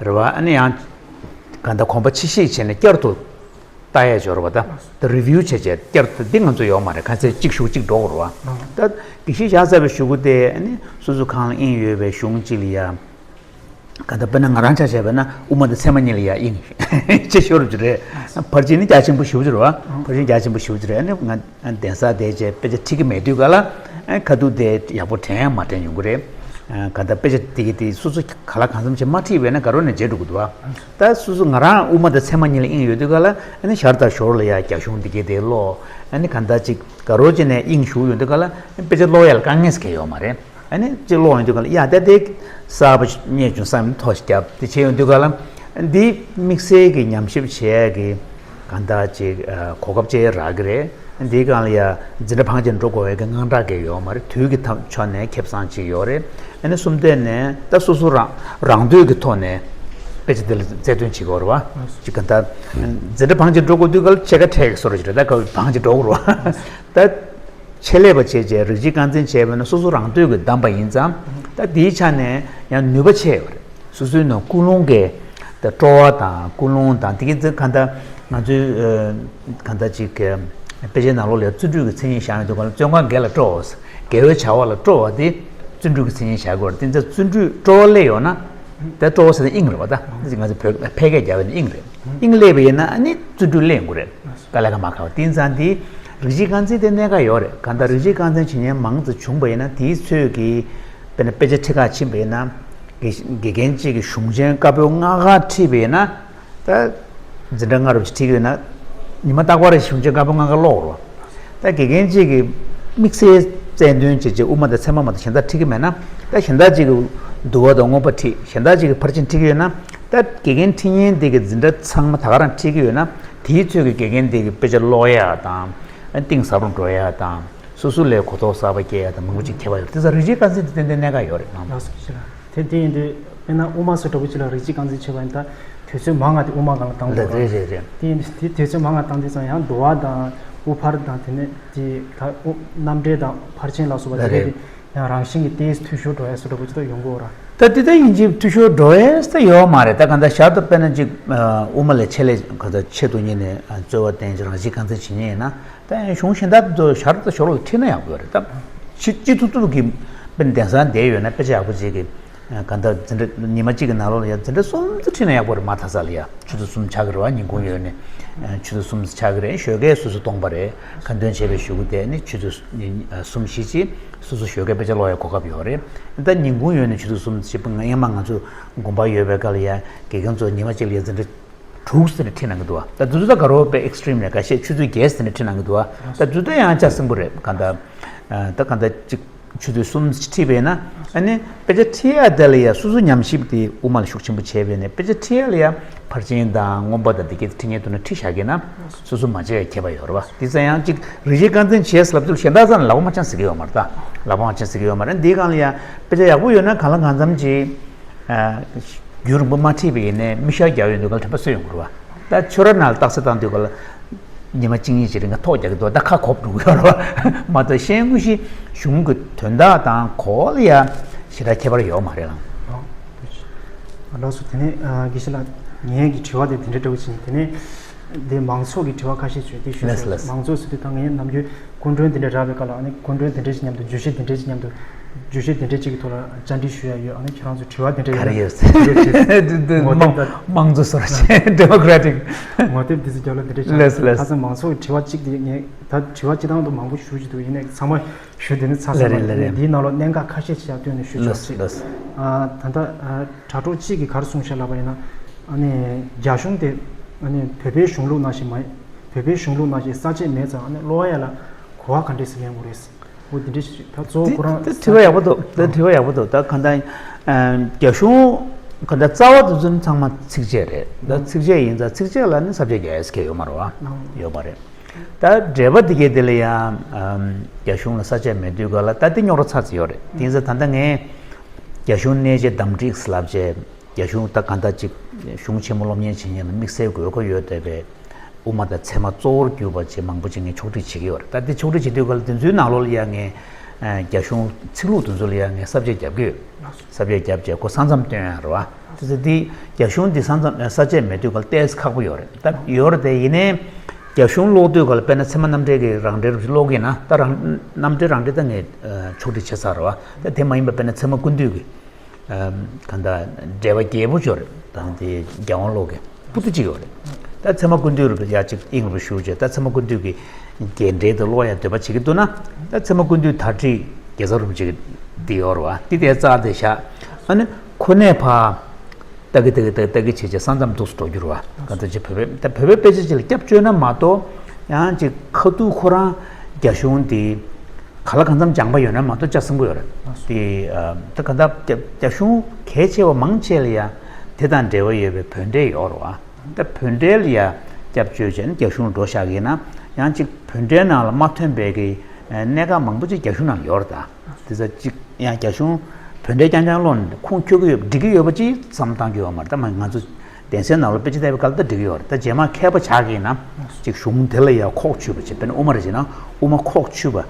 རེད་བ། ཨ་ནི་ཡང་གང་ལྟར་གོམ་པ་ཕྱི་བཤིག་བྱས་ནས་བསྐྱར་དུ་ལྟ་ཡས་སྦྱོར་བ་ད་ད་རི་བིའུ་བྱས་བྱས་བསྐྱར་དུ་འདི་ང་ཚོ་ཡོད་མ་རེད། ག་ཚད་གཅིག་ཞུགས་གཅིག་འགྲོ་དགོས་རེད་བ། ད་དགེ་བཤེས་བཞག་ཚར་བའི་གཞུག་གུ་དེ་ཨ་ནི་སོ་སོ་གང་ལ་དབྱིངས་ཡོད་པའི་གཞུང་གཅིག་ལ་ཡ། གང་ལྟར་དཔེར་ན་ང་རང་ཆ་བཞག་པ་ན་དབུ་མ་དང་ཚད་མ་གཉིས་ལ་ཡ་དབྱིངས་ཅེས་ཤོར་རྒྱུ་རེད། ཕར་ཕྱིན་ནི་རྒྱ་ཆེན་པོ་ཞེ་པོ་ཅིག་རེད་བ། ཕར་ཕྱིན་རྒྱ་ཆེན་པོ་ཞེ་པོ་ཅིག་རེད། ཨ་ནི་ང་གདན་ས་དེ་བྱས་དཔེ་ཆ་ཁྲིད་ཀྱི་མེད་དུས་ག་ལ་ཁ་ཐུག་དེ་ཡག་པོ་དྲན་ཡང་མ་དྲན་ཡོང་གི་རེད། གང་ལྟར་དཔེ་ཆ་དེ་གི་དེ་སོ་སོ་ག་ལ་གང་འཚམ་ཅིག་མ་ཁྲིད་པས་ན་དགའ་རོགས་ནས་བརྗེད་འགྲོ་གི་འདུག་བ། ད་སོ་སོ་ང་རང་དབུ་མ་དང་ཚད་མ་གཉིས་ལ་དབྱིངས་ཡོད་དུས་ག་ལ་ཨ་ནི་ཞར་དང་ཞོར་ལ་ཡ་རྒྱ་གཞུང་དེ་གི་དེ་ཀློག་ཨ་ནི་གང་ལྟར་ཅིག་དགའ་རོགས་བྱས་ནས་དབྱིངས་ཞུགས་ཡོང་དུས་ག་ལ་དཔེ་ཆ་ཀློག་ཡ་ལ་དཀའ་ངལ་ཟེར་མཁན་ཡོད་མ་རེད། ཨ་ནི་སྤྱིར་ཀློག་ཡོང་དུས་ག་ལ་ཡ་ད་དེ་གསར་པ་རྙེད་བྱུང་བསམ་ནས་ཐོ་ཞིག་བརྒྱབ་དེ་བྱས་ཡོང་དུས་ག་ལ་འདི་དམིགས་བསལ་གྱི་ཉམས་ཞིབ་བྱེད་ཡས་ཀྱི་གང་ལྟར་ཅིག་གོ་སྐབས་ཅིག་རག་གི་རེད། འདིའི་སྒང་ལ་ཡ་འཛིན་གྲྭ་འཕང་ཆེན་འགྲོ་དགོས་པའི་གི་དངངས་སྐྲག་གི་ཡོད་མ་རེད། དུས་ཀྱི་ཐབས་ཕྱོགས་ནས་ཁེ་བཟང་ཅིག་ཡོད་རེད། ཨ་ནི་གསུམ་ཐད་ནས་ད་སོ་སོ་རང་རང་འདོད་ཀྱི་ཐོག་ནས་དཔེ་ཆ་འདི་ལ་རྩལ་འདོན་བྱེད་དགོས་རེད་བ། ཅིག་གང་ལྟར་འཛིན་གྲྭ་འཕང་ཆེན་འགྲོ་དགོས་དུས་ག་ལ་ཕྱེད་ཀ་འཕྲད་ཀྱི་བཟོ་འདྲ་ཅིག་རེད། ད་ག་འཕང་ཆེན་འགྲོ་དགོས་རེད་བ། ད། ཆེད་ལས་པ་བྱས་བྱས་རིགས་གཅིག་རྐང་འཛིན་བྱས་པ་ན་སོ་སོ་རང་འདོད་ཀྱིས་བདམས་པ་ཡིན་ཙང་ད་དེའི་ཆ་ནས་ཡང་ནུས་པ་ཆེ་བ་རེད། སོ་སོའི་ནང་ཀུན་སློང་གི་ད་སྤྲོ་བ་དང་ཀུན་སློང་དང་དེ་གི་ཚེ་གང་ལྟར་ང་ཚོའི་གང་ལྟར་ཅིག་གི་དཔེ་ཆའི་ནང་ལོགས་ལ་བརྩོན་འགྲུས་ཀྱི་མཚན་ཉིད་བཞག་ཡོང་དུས་ག་ལ་བརྩོན་གང་དགེ་ལ་སྤྲོ་བ། དགེ་བའི་བྱ་བ་ལ་སྤྲོ་བ་དེ་བརྩོན་འགྲུས་ཀྱི་མཚན་ཉིད་བཞག་དགོས་རེད། དེ་ཚེ་བརྩོན་འགྲུས་སྤྲོ་བ་སླེབས་ཡོང་ན་ད་སྤྲོ་བ་ཟེར་ན་དབྱིངས་རེད་བ། ད་ང་ཚོ་བོད་ཕལ་སྐད་རྒྱག་པ་ཡིན་ན་དབྱིངས་རེད། དབྱིངས་སླེབས་པ་ཡིན་ན་ཨ་ནི་བརྩོན་འགྲུས་སླེབས་ཡོང་གི་རེད། དཀའ་ལས་ཁག་མ་ཁག་པ་དེ་ཙང་དེ་རིགས་གཅིག་རྐང་འཛིན་དེ་གནད་འགག་ཡོད་རེད། གང་ལྟར་རིགས་གཅིག་རྐང་འཛིན་བྱེད་མཁན་མང་དུ་བྱུང་པ་ཡིན་ན་དེའི་ཚོད་ཀྱིས་དཔེར་ན་དཔེ་ཆ་ཁྲིད་ཁ་ཕྱིན་པ་ཡིན་ན་དགེ་དགེ་རྒན་གཅིག་གིས་གཞུང་ཆེན་བཀའ་པོད་ལྔ་ཀ་ཁྲིད་པ་ཡིན་ན་ད་འཛིན་གྲྭ་ལྔ་རུ་ཁྲིད་ཀྱི་ཡོད་ན་ཉི་མ་རྟག་པར་གཞུང་ཆེན་བཀའ་པོད་ལྔ་ཀ་ཀློག་རོགས། ད་དགེ་རྒན་གཅིག་གིས་དམིགས་བསལ་རྩལ་འདོན་བྱེད་ཆེད་དབུ་མ་དང་ཚད་མ་མ་གཏོགས་གཞན་དག་ཁྲིད་ཀྱི་མེད་ན་ད་གཞན་དག་གཅིག་གིས་འདུལ་བ་དང་མངོན་པ་ཁྲིད། གཞན་དག་གཅིག་གིས་ཕར་ཕྱིན་ཁྲིད་ཀྱི་ཡོད་ན་ད་དགེ་རྒན་ཁྲིད་མཁན་དེ་གི་འཛིན་གྲྭ་ཚང་མ་ད་ག་རང་ཁྲིད་ཀྱི་ཡོད་ན་དེའི་ཚོད་ཀྱི་དགེ་རྒན་དེ་གི་དཔེ་ཆ་ཀློག་ཡག་དང་གཏིང་ཟབ་རུ་འགྲོ་ཡག་དང་སོ་སོ་ལ་གོ་རྟོགས་གསར་པ་སྐྱེ་ཡག་དང་མང་པོ་ཅིག་ཁྱད་པར་ཡོད་རེད། དེ་ཚོ་རིགས་གཅིག་རྐང་འཛིན་དེ་ཏན་ཏན་གནད་འགག་ཡོད་རེད་སྣང་སོང་། དེ་དེ་ཡིན་དུས་དཔེར་ན་དབུ་མ་སོགས་འདྲ་པོ་ཅིག་ལ་རིགས་གཅིག་རྐང་འཛིན་བྱེད་པ་ཡིན་ད་དུས་ཚོད་མང་ང་དེ་དབུ་མ་སྒང་ལ་བཏང་དགོས་རེད། རེད་རེད་རེད། དེ་ཡིན་དུས་དེ་དུས་ཚོད་མང་ང་བཏང་དུས་ཙང་ཡང་འདུལ་བ་དང་དབུ་ཕར་དང་དེ་ནས་དེ་ད་དབུ་རྣམ་འགྲེལ་དང་ཕར་ཕྱིན་ལ་སོགས་པ་དེ་རེད་རེད་དེ་དེ་ཡང་རང་བཞིན་གྱིས་དེ་འཐུས་ཤོར་འགྲོ་ཡ་སོགས་འདྲ་པོ་ཅིག་ད་ཡོང་གི་ཡོད་ར། ད་དེ་ད་ཡིན་གཅིག་འཐུས་ཤོར་འགྲོ་ཡས་ད་ཡོད་མ་རེད། ད་གང་ལྟར་ཞར་དུ་དཔེར་ན་ཅིག་དབུ་མ་ལས་ཆེད་ལས་གང་ལྟར་ཆེད་དུ་གཉེར་ནས་རྩོལ་བ་བསྟེན་རང་བཞིན་རྐང་འཛིན་བྱེད་མཁན་ཡིན་ན་ད་གཞུང་གཞན་དག་ཏུ་ཞར་དང་ཞོར་ལ་ཁྲིད་ན་ཡག་པོ་རེད། ད་ཅི་ཅི་ཐུབ་ཐུབ་ཀྱིས་དཔེར་ན་གདན་ས་བསྡད་ཡོད་ན་དཔེ་ཆ་ཡག་པོ་ཅིག་གི་གང་ལྟར་འཛིན་གྲྭ་ཉི་མ་གཅིག་གི་ནང་ལོགས་ལ་ཡང་འཛིན་གྲྭ་གསུམ་ཙམ་ཁྲིད་ན་ཡག་པོ་རེད། མ་མཐའ་ས་ལ་ཡ་ཆུ་ཚོད་གསུམ་ཆགས་ཀྱི་རེད་བ། ཉིན་གུང་ཡོལ་ནས་ཆུ་ཚོད་གསུམ་ཆགས་ཀྱི་རེད། ཞོགས་ཀས་སོ་སོ་སྟོང་པ་རེད། ཁ་འདོན་བྱས་པའི་གཞུག་གུ་དེ་ནི་ཆུ་ཚོད་གསུམ་བཞི་ཅིག་སོ་སོ་ཞོགས་ཀས་དཔེ་ཆ་ཀློག་ཡ་གོ་སྐབས་ཡོད་རེད། ད་ཉིན་གུང་ཡོལ་ནས་ཆུ་ཚོད་གསུམ་ཅིག་སྔོན་མ་ང་ཚོ་དགོན་པ་ཡོད་པའི་སྐབས་ལ་ཡ་དགེ་རྒན་ཚོ་ཉི་མ་གཅིག་ལ་ཡ་འཛིན་གྲྭ་དྲུག་ཙམ་ནས་ཁྲིད་གནང་གི་འདུག་བ། ད་དེ་ཚོ་ད་དགའ་རོགས་དཔེ་ཨེག་སི་ཊིམ་རེད། འགའ་ཤས་ཆུ་ཚོད་བརྒྱད་ཙམ་ནས་ཁྲིད་གནང་གི་འདུག་བ། ད་དེ་ཚོ་ད་ཡང་ལྕགས་སྲིན་པོ་རེད། གང་ལྟར་ད་གང་ལྟར་ཅིག་ ཆུ་ཚོད་གསུམ་ཁྲིད་པས་ན། ཨ་ནི་དཔེ་ཆ་ཁྲིད་ཡ་དེ་ལ་ཡ་སོ་སོ་ཉམས་ཞིབ་དེ་དབུ་མ་ལ་ཤུགས་ཆེན་པོ་བྱས་པས་ནས། དཔེ་ཆ་ཁྲིད་ཡ་ལ་ཡ་ཕར་ཕྱིན་དང་མངོན་པ་དང་དེ་གའི་ཁྲིད་མཁན་འདུག་ན་ཁྲིད་བཞག་གི་ན། སོ་སོ་མ་བྱས་ཡ་ཁྱད་པར་ཡོད་རེད་བ། དེ་ཚེ་ཡང་གཅིག་རིག་བྱེད་རྐང་འཛིན་བྱས་ལབ་དུས་གཞན་དག་ཚང་ལ་ལག་པ་མ་འཆང་ཟེར་གི་ཡོད་མ་རེད་ད། ལག་པ་མ་འཆང་ཟེར་གི་ཡོད་མ་རེད། འདིའི་སྒང་ལ་ཡ་དཔེ་ཆ་ཡག་པོ་ཡོད་ན་གང་ལ་གང་འཚམ་ཅིག་རྒྱུན་རིང་པོ་མ་ཁྲིད་པའི་ནས་མིག་ཤར་རྒྱག་ཡོང་དུས་ག་ལ་དྲན་པ་གསོས་ཡོང་གི་རེད་བ། ད་ཁྱོད་རང་ནང་ལ་རྟགས་གསལ་བཏང་དུས་ག་ལ་ཉི་མ་གཅིག་གཉིས་ཀྱི་རིང་ལ་ཐོག་རྒྱག་གི་འདུག་ད་ཁ་གོབ་འགྲོ་གི་ཡོད་རེད་བ། མ་གཏོགས་གཞན་དངོས་གཞི་གཞུང་གི་དོན་དག་དང་གོ་བ་ལ་ཡ་ཞེ་དྲག་ཁྱད་པར་ཡོད་མ་རེད་ལགས། ལགས་སོ། དེ་ནས་དགེ་བཤེས་ལགས། ངའི་གི་དྲི་བ་དེ་དེ་འདྲ་འདྲ་བོ་ཅིག་ཡིན། དེ་ནས་འདི་མང་ཚོགས་ཀྱི་དྲི་བ་ཁ་ཤས་བྱུང་། དེ་ཞུ་ལགས་སོ་ལགས་སོ། མང་ཚོགས་ཟེར་དུས་ད་ངས་ནམ་རྒྱུན་སྐུ་མགྲོན་དེ་འདྲ་རག་པའི་སྐབས་ལ། ཨ་ནི་སྐུ་མགྲོན་དེ་འདྲ་ཞིག་མཉམ་དུ་བརྗོད་གཞི་དེ་འདྲ་ཞིག་མཉམ་དུ་བརྗོད་གཞི་དེ་འདྲ་ཞིག་གི་ཐོག་ལ་བཅར་འདྲི་ཞུ་ཡ་ཡོད། ཨ་ནི་ཁྱེད་རང་ཚོ་དྲི་བ་དེ་འདྲ་ག་རེ་ཡོད། ངོ་དེབ་དང་མང་ཚོགས་སོར་ཆེན་ཌེ་མོ་ཀ་ར་ཊིག་ངོ་དེབ་འདི་ཚོ་རྒྱབ་ལ་འདི་འདྲ་ཞིག་ལགས་སོ་ལགས་སོ། ཁ་སང་མང་ཚོགས་ཀྱི་དྲི་བ་གཅིག་དེ་ངས་ད་དྲི་བ་སྤྱི་བཏང་དུ་མང་པོ་ཞུ་རྒྱུ་འདུག་ཡིན་ནའི་ཚང་མ་ཞུ་དེ་ནི་ཚར་ལེ་སོང་རེད་བ། ལེ་རེད། འདིའི་ནང་ལོགས་གནད་འགག་ཁ་ཤས་ཤིག་ཡར་བཏོན་ནས་ཞུ་ཆོག་ལགས་སོ་ཅིག་ལགས་སོ། ཨ་ད་ལྟ་ཨ་དྲ་གྲོགས་གཅིག་གིས་ག་རེ་གསུངས་ཤག་ལབ་པ་ཡིན་ན། ཨ་ནི་རྒྱ་གཞུང་དེ་ཨ་ནི་བོད་པའི་གཞུང་ལུགས་ནང་བཞིན་མ་བོད་པའི་གཞུང་ལུགས་ནང་བཞིན་ས་བཅད་མེད་ཙང་ཨ་ནི་ཀློག་ཡ་ལ་གོ་བ་ག་འདྲས་སེ་ལེན་དགོས་རེད། འོ་འདི་འདྲས་ཞིག་ད་གཙོ་བོ་དེ་ཁོ་རང་དེ་དྲི་བ་ཡག་པོ་འདུག་དེ་དྲི་བ་ཡག་པོ་འདུག་ད་གང་ལྟར་ཨ་རྒྱ་གཞུང་གང་ལྟར་རྩ་བ་དེ་ཚོ་ཚང་མ་ཚིགས་བཅད་རེད། ད་ཚིགས་བཅད་ཡིན་ཙང་ཚིགས་བཅད་ལ་ནི་ས་བཅད་རྒྱག་ཡས་གལ་ཡོད་མ་རེད་བ། ཡོད་མ་རེད། ད་འགྲེལ་པ་འདི་གའི་དེ་ལ་ཡང་ཨམ་རྒྱ་གཞུང་ལ་ས་བཅད་མེད་དུས་ག་ལ་ད་དེ་རྙོག་དྲ་ཚ་ཚ་ཡོད་རེད། དེ་ཡིན་ཙང་ད་ལྟ་ངས་རྒྱ་གཞུང་གནད་བརྗེ་བདམས་བསྒྲིགས་ལབ་བྱས། རྒྱ་གཞུང་ད་ག་འདྲ་ཅིག་གཞུང་ཆེན་མོ་སློབ་གཉེར་བྱེད་མཁན་ལ་དམིགས་བསལ་དགོས་མཁོ་ཡོད་བསྡད་པའི་དབུ་མ་དང་ཚད་མ་གཙོ་བོར་གྱུར་པ་ཅིག་མང་པོ་ཅིག་ངས་ཕྱོགས་སྒྲིག་བྱེད་ཀྱི་ཡོད་རེད། ད་དེ་ཕྱོགས་སྒྲིག་བྱེད་དུས་ག་ལ་དེ་ཚོའི་ནང་ལོགས་ལ་ཡང་ངས་ཨ་རྒྱ་གཞུང་ཚིག་ལྷུག་དེ་ཚོ་ལ་ཡང་ངས་ས་བཅད་རྒྱབ་ཀྱི་ཡོད། ས་བཅད་རྒྱབ་བྱས་ཁོ་ས་མཚམས་སྟོན་ཡ་རེད་བ། དེ་ཚོ་དེ་རྒྱ་གཞུང་དེ་ས་མཚམས་ས་བཅད་མེད་དུས་ག་ལ་ཏོག་ཙམ་ཁག་པོ་ཡོད་རེད། ད་ཡོད་རེད་དེ་ཡིན་ནའི་རྒྱ་གཞུང་ཀློག་དུས་ག་ལ་དཔེར་ན་ཚད་མ་རྣམ་འགྲེལ་གྱི་རང་འགྲེལ་རུ་ཀློག་གི་ན། ད་རང་རྣམ་འགྲེལ་རང་འགྲེལ་ད་ངས་ཕྱོགས་སྒྲིག་བྱས་ཚར་རེད་བ། ད་དེ་མ་ཡིན་པ་དཔེར་ན་ཚད་མ་ཀུན་བཏུས་ཀྱི་གང་ལྟར་འགྲེལ་པ་རྒྱས་པོ་ཅིག་ཡོད་རེད། ད་དེ་རྒྱལ་དབང་ཀློག་གི་པོ་ཏི་གཅིག་ཡོད་རེད། ད་ཚད་མ་ཀུན་བཏུས་རུ་ཡ་གཅིག་དབྱིངས་རུ་ཞུགས་བྱས། ད་ཚད་མ་ཀུན་བཏུས་ཀྱི་རྒྱས་འགྲེལ་དེ་ཀློག་ཡ་འདོད་པ་བྱེད་ཀྱི་འདུག་ན། ད་ཚད་མ་ཀུན་བཏུས་དར་ཁྲིད་དགེ་རྩ་རུ་གཅིག་འདི་ཡོད་རེད་བ། འདི་དེ་རྩ་དེ་བཞག་ཨ་ནི་ཁོ་ནས་ཕར་ལྟ་གི་ལྟ་གི་ལྟ་གི་ལྟ་གི་བྱས་བྱས་ས་མཚམས་འདུག་སེ་འགྲོ་རྒྱུ་རེད་བ། གང་ལྟར་ཅིག་བོད་པའི་ད་བོད་པའི་དཔེ་ཆ་ཅིག་ལ་སྐྱབས་བཅོལ་ན་མ་གཏོགས། ཡང་ཅིག་ཁ་ཐུག་ཁོ་རང་རྒྱ་གཞུང་དེ་ག་ལ་གང་འཚམ་སྦྱངས་པ་ཡོད་ན་མ་གཏོགས་ལྕགས་སྲིན་པོ་ཡོད་རེད། དེ་ད་ག་ད་རྒྱ་གཞུང་གལ་ཆེ་བ་མང་ཆེ་ལ་ཡ་དེ་དང་འབྲེལ་བ་ཡོད་པའི་བོད་འགྲེལ་ཡོད་རེད་བ། ད་བོད་འགྲེལ་ལ་ཡ་སྐྱབས་བཅོལ་བྱས་ནས་རྒྱ་གཞུང་ལ་འགྲོ་བཞག་གི་ཡིན་ན། ཡང་ཅིག་བོད་འགྲེལ་ནང་ལ་མ་ཐོན་པའི་གི་གནད་འགག་མང་པོ་ཅིག་རྒྱ་གཞུང་ནང་ལ་ཡོད་རེད་ད། དེ་ཚོ་ཅིག་ཡང་རྒྱ་གཞུང་བོད་འགྲེལ་རྐྱང་རྐྱང་ཀློག་ནས་ཁུངས་འཁྱོལ་གི་ཡོད་འགྲིག་གི་ཡོད་པ་ཅིག་བསམ་བཏང་རྒྱུ་ཡོད་མ་རེད། ད་མ་ང་ཚོ་གདན་སའི་ནང་ལ་དཔེ་ཆ་བལྟས་པའི་སྐབས་ལ་ད་འགྲིག་གི་ཡོད་རེད། ད་རྗེས་མ་མཁས་པ་ཆགས་ཀྱི་ཡིན་ན་ཅིག་གཞུང་དེ་ལ་ཡང་ཁོག་ཆུད་པ་བྱས། དཔེར་ན་དབུ་མ་རེད་བྱས་ན་དབུ་མ་ཁོག་ཆུད་པ་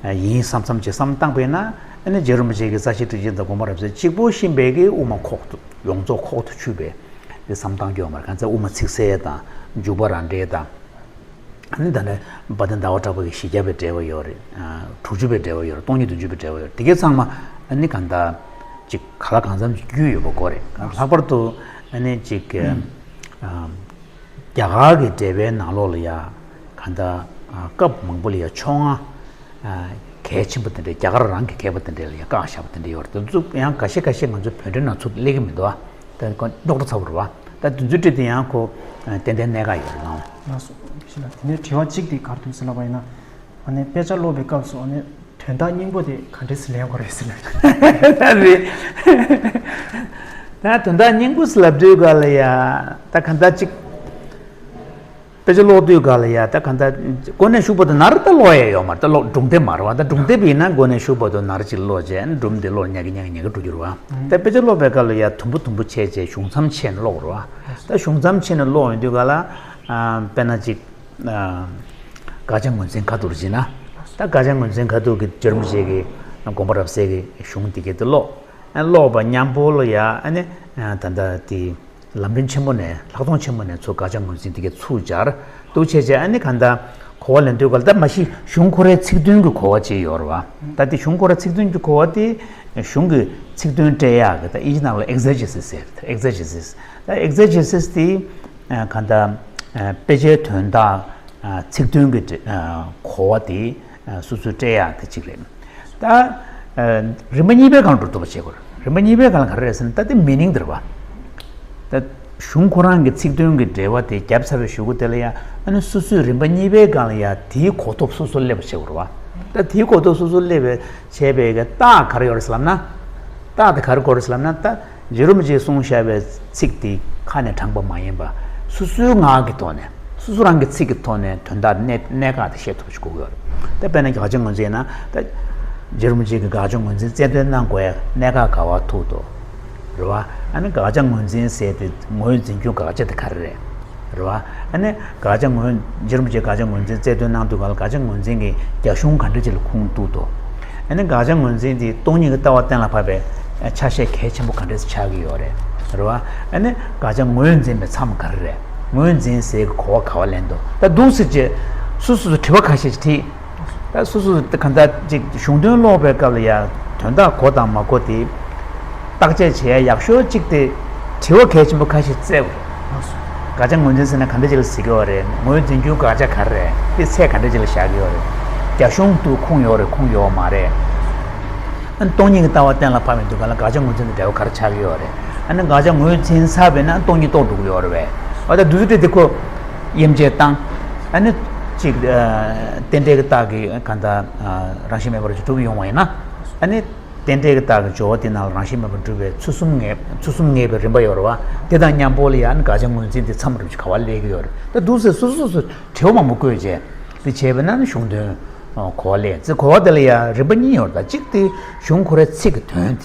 ཡིན་བསམ་བསམ་ཅིག་བསམ་བཏང་པ་ཡིན་ན། ཨ་ནི་རྗེ་རིན་པོ་ཆེ་གི་རྩ་ཤེ་ཊཱིཀ་ཆེན་དང་དགོངས་པ་རབ་གསལ་གཅིག་པོ་ཤེས་པའི་གི་དབུ་མ་ཁོག་ཏུ་ཡོངས་རྫོགས་ཁོག་ཏུ་ཆུད་པའི་དེ་བསམ་བཏང་རྒྱུ་ཡོད་མ་རེད། གང་ཚེ་དབུ་མ་ཚིག་གསལ་དང་འཇུག་པ་རང་འགྲེལ་དང་། ཨ་ནི་ད་ནི་དཔལ་ལྡན་ཟླ་བ་གྲགས་པ་གི་བཞི་བརྒྱ་པའི་འགྲེལ་པ་ཡོད་རེད། ཨ་དྲུག་ཅུ་པའི་འགྲེལ་པ་ཡོད་རེད། སྟོང་ཉིད་བདུན་ཅུ་པའི་འགྲེལ་པ་ཡོད་རེད། དེ་གའི་ཚང་མ་ཨ་ནི་གང་ལྟར་ཅིག་ག་ལ་གང་འཚམ་ཅིག་རྒྱུས་ཡོད་པ་དགོས་རེད། ལྷག་པར་དུ་ཨ་ནི་ཅིག་ཨ་རྒྱ་གར་གྱི་འགྲེལ་པའི་ནང་ལོགས་ལ་ཡ་གང་ལྟར་ཨ་སྐབས་མང་པོ་ལ་ཡ་ཕྱོགས་སྔ་ཨ་གལ་ཆེན་པོ་དེ་འདྲ། རྒྱ་གར་རང་གི་མཁས་པ་དེ་འདྲ་ལ་ཡ་བཀག་བཞག་པ་དེ་འདྲ་ཡོད་རེད། དེ་ཚོ་ཡང་འགའ་ཤས་འགའ་ཤས་ང་ཚོའི་བོད་འགྲེལ་ནང་ཚུར་སླེབས་ཀྱི་མི་འདུག་ཨ། ད་ཁོ་རྙོག་དྲ་ཚ་པོ་རེད་བ། ད་དེ་ཚོའི་གྲས་དེ་ཡང་ཁོ་ཏན་ཏན་གནད་འགག་ཡོད་རེད་ལགས། ལགས་སོ། དགེ་བཤེས་ལགས། དེ་ནས་དྲི་བ་གཅིག་དེ་ག་རེ་འདུག་ཟེར་ལབ་པ་ཡིན་ན། ཨ་ནི་དཔེ་ཆ་ཀློག་པའི་སྐབས་སུ་ཨ་ནི་དོན་དག་སྙིང་པོ་དེ་ག་འདྲས་སེ་ལེན་དགོས་རེད་ཟེར་ན། ད་རེད། ད་དོན་དག་སྙིང་པོ་ཟེར་ལབ་དུས་ག་ལ་ཡ་ད་ག་འདྲ་ཅིག་དཔེ་ཆ་ཀློག་དུས་ག་ལ་ཡ་ད་ག་འདྲ་འགོ་ནས་མཇུག་བར་དུ་ནར་ད་ཀློག་ཡ་ཡོད་མ་རེད། ད་ཀློག་སྒྲུང་དེབ་མ་རེད་བ། ད་སྒྲུང་དེབ་ཡིན་ན་འགོ་ནས་མཇུག་བར་དུ་ནར་ཅིག་ཀློག་བྱས་སྒྲུང་དེ་ཀློག་ཉག་གི་ཉག་གི་ཉག་གི་འགྲོ་རྒྱུ་རེད་བ། ད་དཔེ་ཆ་ཀློག་པའི་སྐབས་ལ་ཡ་དུམ་བུ་དུམ་བུ་ཕྱེ་བྱས་གཞུང་མཚམས་ཕྱེ་ནས་ཀློག་རེད་བ། ད་གཞུང་མཚམས་ཕྱེ་ནས་ཀློག་ཡོང་དུས་ག་ལ་ཨ་དཔེར་ན་ཅིག་དགག་བྱ་ངོས་འཛིན་ཁ་ཐུག་རེད་བྱས་ན། ད་དགག་བྱ་ངོས་འཛིན་ཁ་ཐུག་གི་རྗེ་རིན་པོ་ཆེ་གི་དགོངས་པ་རབ་གསལ་གྱི་གཞུང་དེ་གའི་དེ་ཀློག་ཨ་ཀློག་པ་མཉམ་པོ་ལ་ཡ་ཨ་ནི་ད་ལྟ་དེ་ལམ་རིམ་ཆེན་མོ་ནས་ལྷག་མཐོང་ཆེན་མོ་ནས་ཚུར་དགག་བྱ་ངོས་འཛིན་དེ་གའི་ཚུར་སྦྱར་འདུག་བྱས་བྱས་ཨ་ནི་གང་ལྟར་གོ་བ་ལེན་དུས་ག་ལ་ད་མ་གཞི་གཞུང་ཁོ་རའི་ཚིག་དོན་གྱི་གོ་བ་ཅིག་ཡོད་རེད་བ། ད་དེ་གཞུང་ཁོ་རའི་ཚིག་དོན་གྱི་གོ་བ་དེ་གཞུང་གི་ཚིག་དོན་སྤྲད་ཡག་གི་ད་དབྱིན་ཇི་ནང་ལ་exegesis་ཟེར། exegesis། ད་exegesis་དེ་གང་ལྟར་དཔེ་ཆའི་དོན་དག་ཚིག་དོན་གྱི་གོ་བ་དེ་སོ་སོས་སྤྲད་ཡག་དེ་གཅིག་རེད། ད་རིམ་པ་གཉིས་པའི་སྒང་འགྲོ་ཐུབ་པ་བྱེད་དགོས་རེད། རིམ་པ་གཉིས་པའི་སྒང་ལ་ག་རེ་རེད་ཟེར་ན་ད་དེ་meaning་དེ་རེད་བ། ད་གཞུང་ཁོ་རང་གི་ཚིག་དོན་གྱི་འགྲེལ་པ་དེ་བརྒྱབ་ཚར་བའི་གཞུག་གུ་དེ་ལ་ཡ་ཨ་ནི་སོ་སོས་རིམ་པ་གཉིས་པའི་སྒང་ལ་ཡ་དེའི་གོ་རྟོགས་སོ་སོར་སླེབས་པ་བྱེད་དགོས་རེད་བ། ད་དེའི་གོ་རྟོགས་སོ་སོ་སླེབས་པའི་བྱས་པའི་གི་རྟགས་ག་རེ་ཡོད་རེད་ཟེར་ལབ་ན། རྟགས་དེ་ག་རེ་གོ་རེད་ཟེར་ལབ་ན། ད་རྗེ་རིན་པོ་ཆེས་གསུངས་བཞག་པའི་ཚིག་དེ་ཁ་ནས་དྲངས་པ་མ་ཡིན་པ། སོ་སོའི་ངག་གི་ཐོག་ནས། སོ་སོ་རང་གི་ཚིག་གི་ཐོག་ནས་དོན་དག་གནད་གནད་འགག་དེ་ཤེས་ཐུབ་ཅིག་དགོས་ཀྱི་ཡོད་རེད། ད་དཔེར་ན་དགག་བྱ་ངོས་འཛིན་ན། ད་རྗེ་རིན་པོ་ཆེ་གིས་དགག་བྱ་ངོས་འཛིན་རྩལ་འདོན་གནང་དགོས་ཡ་གནད་འགག་ག་བ་ཐུག་འདུག་རེད་བ། ཨ་ནི་དགག་བྱ་ངོས་འཛིན་ཟེར་དུས་ངོས་འཛིན་རྒྱུ་དགག་བྱ་དེ་ག་རེ་རེད། རེད་བ། ཨ་ནི་དགག་བྱ་ངོས་རྗེ་རིན་པོ་ཆེས་དགག་བྱ་ངོས་འཛིན་རྩལ་འདོན་གནང་དུས་ག་ལ་དགག་བྱ་ངོས་འཛིན་གྱི་རྒྱ་གཞུང་ག་འདྲ་ཅིག་ལ་ཁུངས་གཏུགས་འདུག་ཨ་ནི་དགག་བྱ་ངོས་འཛིན་དེ་སྟོང་ཉིད་ཀྱི་ལྟ་བ་གཏན་ལ་ཕབ་པའི་ཆ་ཤས་གལ་ཆེན་པོ་ག་འདྲ་ཞིག་ཆགས་ཀྱི་ཡོད་རེད། རེད་བ། ཨ་ནི་དགག་བྱ་ངོས་འཛིན་པའི་མཚམས་ག་རེ་རེད། ངོས་འཛིན་ཟེར་གྱི་གོ་བ་ག་བ་ལེན་འདུག་ད་འདུག་ཟེར་རྗེས་སོ་སོ་སོ་དྲི་བ་ཁ་ཤས་ཤིག་དྲིས། ད་སོ་སོ་གང་ལྟར་ཅིག་གཞུང་དོན་ཀློག་པའི་སྐབས་ལ་ཡང་དོན་དག་གོ་དང་མ་གོ་དེ་བརྟག་དཔྱད་བྱེད་ཡ་ཡག་ཤོས་གཅིག་དེ་དྲི་བ་གལ་ཆེན་པོ་ཁ་ཤས་བཙལ་དགོས། དགག་བྱ་ངོས་འཛིན་ཟེར་ན་ག་འདྲ་ཅིག་ལ་ཟེར་གྱི་ཡོད་རེད། ངོས་འཛིན་རྒྱུ་དགག་བྱ་ག་རེ་རེད། དེ་ཚད་ག་འདྲ་ཅིག་ལ་བཞག་གི་ཡོད་རེད། རྒྱ་གཞུང་དུ་ཁུངས་ཡོད་རེད། ཁུངས་ཡོད་མ་རེད། ཨ་ནི་སྟོང་ཉིད་ཀྱི་ལྟ་བ་གཏན་ལ་ཕབ་པའི་དུས་ག་ལ་དགག་བྱ་ངོས་འཛིན་དང་འབྲེལ་བ་ག་རེ་ཆགས་ཀྱི་ཡོད་རེད། ཨ་ནི་དགག་བྱ་ངོས་འཛིན་ཚར་བས་ན་སྟོང་ཉིད་རྟོགས་འགྲོ་གི་ཡོད་རེད་པས། ཨ་ད་དུས་ཚོད་དེ་དེ་ཁོ་དབྱེ་འབྱེད་བཏང་། ཨ་ནི་གཅིག་ཨ་རྟེན་འབྲེལ་གྱི་རྟགས་ཀྱི་གང་ལྟར་ཨ་རང་བཞིན་མེད་པར་གྲུབ་ཡོང་བ་ཡིན་ན། ཨ་ནི་རྟེན་འབྲེལ་གྱི་རྟགས་ཀྱི་སྦྱོར་བ་དེ་ནང་ལ་རང་བཞིན་མེད་པར་གྲུབ་པའི་ཚུལ་གསུམ་ངེས་ཚུལ་གསུམ་ངེས་པའི་རིམ་པ་ཡོད་རེད་བ། དེ་དང་མཉམ་པོ་ལ་ཡང་ཨ་ནི་དགག་བྱ་ངོས་འཛིན་དེ་མཚམས་རེ་ག་བ་སླེབས་ཀྱི་ཡོད་རེད། ད་འདུག་སེ་སོ་སོ་སོ་དྲི་བ་མང་པོ་བཀོད་རྗེས་དེ་བྱས་པས་ན་ཨ་ནི་གཞུང་དོན་གོ་བ་སླེབས་ཚེ་གོ་བ་དེ་ལ་ཡང་རིམ་པ་གཉིས་ཡོད་རེད། ད་གཅིག་དེ་གཞུང་ཁོ་རའི་ཚིག་གི་དོན་དེ་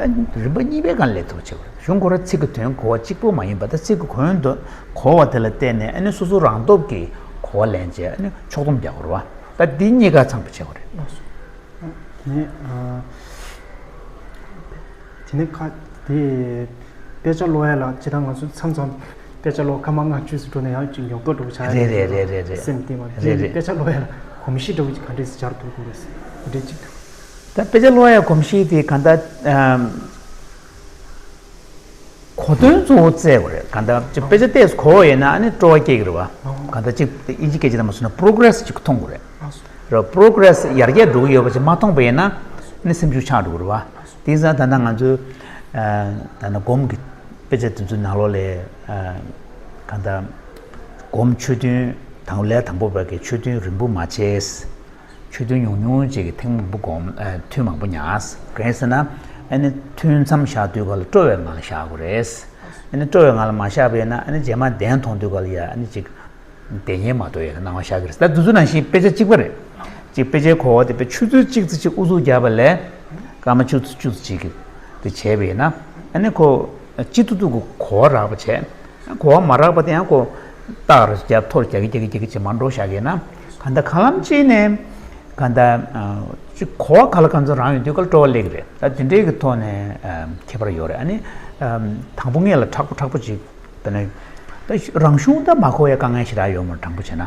བྱས། ད་རིམ་པ་གཉིས་པའི་སྒང་ལས་ཐུབ་བྱེད་དགོས་རེད། གཞུང་ཁོ་ར་ཚིག་གི་དོན་གོ་བ་གཅིག་པོ་མ་ཡིན་པ། ད་ཚིག་གི་གོ་དོན་གོ་བ་དེ་ལ་བརྟེན་ནས་ཨ་ནི་སོ་སོ་རང་སྟོབས་ཀྱིས་གོ་བ་ལེན་བྱས་ཨ་ནི་ཕྱོགས་བསྡོམས་རྒྱག་དགོས་རེད་བ། ད་འདི་གཉིས་ཀ་ཚང་བ་བྱེད་དགོས་རེད། དེ་ནས་ཨ། དེ་ནས་ཁ་དེ་དཔེ་ཆ་ཀློག་ཡ་ལ་ཇི་ལྟར་ང་ཚོ་མཚམས་མཚམས་དཔེ་ཆ་ཀློག་སྐར་མ་ལྔ་བཅུ་ཙམ་འགྲོ་ནས་ཡང་ཅིག་མགྱོགས་པོ་འགྲོ་བྱ་ཡ་རེད་རེད་རེད་རེད་རེད། སེམས་གཏིང་མ་རེད་དེ་རེད། དཔེ་ཆ་ཀློག་ཡ་ལ་གོམས་གཤིས་འདྲ་བོ་ཅིག་ག་འདྲས་སེ་སྦྱར་ཐུབ་དགོས་རེད། དེ་འདྲས་ཅིག་འདུག་ད་དཔེ་ཆ་ཀློག་ཡ་གོམས་གཤིས་དེ་གང་ལྟར་ཨམ། གོ་དོན་གཙོ་བོ་བཙལ་དགོས་རེད། གང་ལྟར་ཅིག་དཔེ་ཆ་ཏོག་ཙམ་གོ་བ་ཡིན་ན་ཨ་ནི་སྤྲོ་བ་སྐྱེ་གི་རེད་བ། གང་ལྟར་ཅིག་དབྱིན་ཇི་སྐད་ཆ་དང་མ་སོང་ན་པོ་རོ་གྷ་རེ་སི་ཅིག་མཐོང་དགོས་རེད། རེད་པོ་རོ་གྷ་རེ་སི་ཡར་རྒྱས་འགྲོ་གི་ཡོད་པ་ཅིག་མ་མཐོང་པ་ཡིན་ན་ཨ་ནི་སེམས་ཤུགས་ཆག་འགྲོ་གི་རེད་བ། དེང་སང་ད་ལྟ་ང་ཚོའི་ཨ་ད་ནི་སྒོམ་གྱི་དཔེ་ཆ་དེ་ཚོའི་ནང་ལོགས་ལ་ཨ་གང་ལྟར་སྒོམ་ཆོས་མཐུན་དང་ལས་དང་པོ་པ་གི་ཆོས་མཐུན་རིང་པོ་མ་བྱས། ཆོས་མཐུན་ཉུང་ཉུང་ཅིག་གིས་ཐེངས་མང་པོ་སྒོམ། ཨ་ཐུན་མང་པོ་ཉར། གང་ཡིན་ཟེར་ན་ཨ་ནི་ཐུན་མཚམས་བཞག་དུས་ག་ལ་སྤྲོ་བའི་ངང་ལ་བཞག་དགོས་རེད། ཨ་ནི་སྤྲོ་བའི་ངང་ལ་མ་བཞག་པ་ཡིན་ན་ཨ་ནི་རྗེས་མ་གདན་མཐོང་དུས་ག་ལ་ཡ་ཨ་ནི་ཅིག་བདེ་ཉལ་མ་གཏོགས་ཡ་གི་སྣང་བ་ཤར་གི་རེད། ད་དེ་ཚོ་ནང་བཞིན་དཔེ་ཆ་གཅིག་པ་རེད། ཅིག་དཔེ་ཆའི་གོ་བ་དེ་དཔེ་ཆུ་ཚོད་གཅིག་ཙམ་ཅིག་ཨུ་ཚུགས་བརྒྱབ་པ་ལས་སྐར་མ་བཅུ་ཙམ་བཅུ་ཙམ་ཅིག་གི་དེ་བྱས་པ་ཡིན་ན་ཨ་ནི་ཁོ་སྤྱི་ཏུ་ཏུ་གི་གོ་བ་རག་པ་བྱས། གོ་བ་མ་རག་པ་དེ་ཡང་ཁོ་རྟགས་རེ་རྒྱབ་ཐོར་རྒྱག་གི་རྒྱག་གི་རྒྱག་གི་ཅིག་མར་འགྲོ་བཞག་གི་ན། གང་ལྟར་གང་ལམ་ཅིག་ནས་གང་ལྟར་ཨ་ཅིག་གོ་བ་ག་ལ་གང་འཚམ་རང་ཡོད་དུས་ག་ལ་སྤྲོ་བ་སླེབས་ཀྱི་རེད། ད་དེ་འདྲའི་གི་ཐོག་ནས་ཨ་ཁྱད་པར་ཡོད་རེད། ཨ་ནི་ཨ་དང་པོ་ངེད་ལ་དྲག་པོ་དྲག་པོ་ཅིག་དེ་ནས་ད་རང་གཞུང་ད་མ་གོ་ཡ་དཀའ་ངལ་ཞེ་དྲག་ཡོད་མ་རེད། དྲང་པོ་བྱས་ན་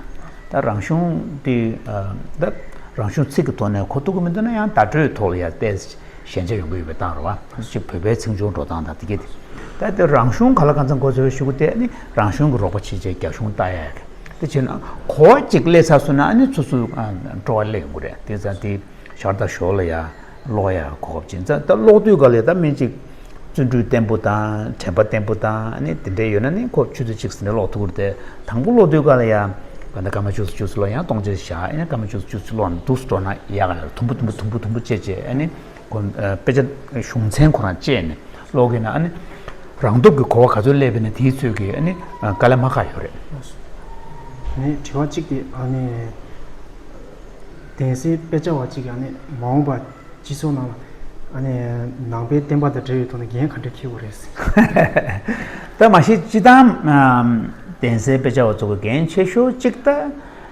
ད་རང་གཞུང་དེ་ཨ་ད་རང་གཞུང་ཚིག་གི་ཐོག་ནས་གོ་ཐུབ་ཀྱི་མི་འདུག་ན་ཡང་བརྡ་སྤྲོད་ཐོག་ལ་ཡ་ཏོག་ཙམ་ཞན་ཆ་ཡོང་གི་ཡོད་པའི་རྟགས་རེད་བ། ཅིག་བོད་པའི་ཚིག་སྦྱོར་འགྲོ་སྟངས་དང་དེ་གས་དེ། ད་དེ་རང་གཞུང་ག་ལ་གང་འཚམ་གོ་ཚོད་ཤུགས་དེ་ནི་རང་གཞུང་གི་རོགས་པ་བྱེད་བྱེད་རྒྱ་གཞུང་ལྟ་ཡ་གི་དེ་བྱས་ན་གོ་བ་གཅིག་སླེབས་ཚར་སོང་ན་ཨ་ནི་སོ་སོ་ཨ་སྤྲོ་བ་སླེབས་ཡོང་གི་རེད། དེ་ཙང་དེ་ཞར་དང་ཞོར་ལ་ཡ་ཀློག་ཡ་གོ་སྐབས་ཅིག་ཙང་ད་ཀློག་དུས་ག་ལ་ད་མི་གཅིག་བརྩོན་འགྲུས་བརྟན་པོ་དང་དྲན་པ་བརྟན་པོ་དང་ཨ་ནི་དེ་འདྲས་ཡོད་ན་ནི་ཁོ་ཆུ་ཚོད་གཅིག་ཟིན་ནས་ཀློག་ཐུབ་ཀྱི་རེད་དེ། དང་པོ་ཀློག་དུས་ག་ལ་ཡ་ག་ད་སྐར་མ་བཅུ་ཙམ་བཅུ་ཙམ་ཀློག་ཡང་སྟོང་ཆ་བཞག་ཨ་ནི་སྐར་མ་བཅུ་ཙམ་བཅུ་ཙམ་ཀློག་ན་འདུག་སེ་འགྲོ་ན་ཡག་ག་ལ་དུམ་བུ་དུམ་བུ་དུམ་བུ་བྱས་བྱས་ཨ་ནི། དཔེ་ཆ་གཞུང་ཚན་ཁོ་རང་བཅད་ནས་ཀློག་གི་ན་ཨ་ནི་རང་སྟོབས་ཀྱི་གོ་བ་ག་ཚོད་སླེབས་པ་ཡིན་ན་དེའི་ཚོད་ཀྱི་ཨ་ནི་དཀའ་ལས་མ་ཁག་ཡོད་རེད། ནི་དྲི་བ་གཅིག་དེ་ཨ་ནི་གདན་སའི་དཔེ་ཆ་བ་གཅིག་གིས་ཨ་ནི་མ་འོངས་པ་སྤྱི་ཚོགས་ནང་ལ་ཨ་ནི་ནང་པའི་བསྟན་པ་དང་འབྲེལ་བའི་ཐོག་ནས་འགན་ག་འདྲ་འཁྱེར་དགོས་རེད། ད་མ་གཞི་སྤྱི་བཏང་གདན་སའི་དཔེ་ཆ་བ་ཚོ་གི་འགན་ཆེ་ཤོས་གཅིག་ད་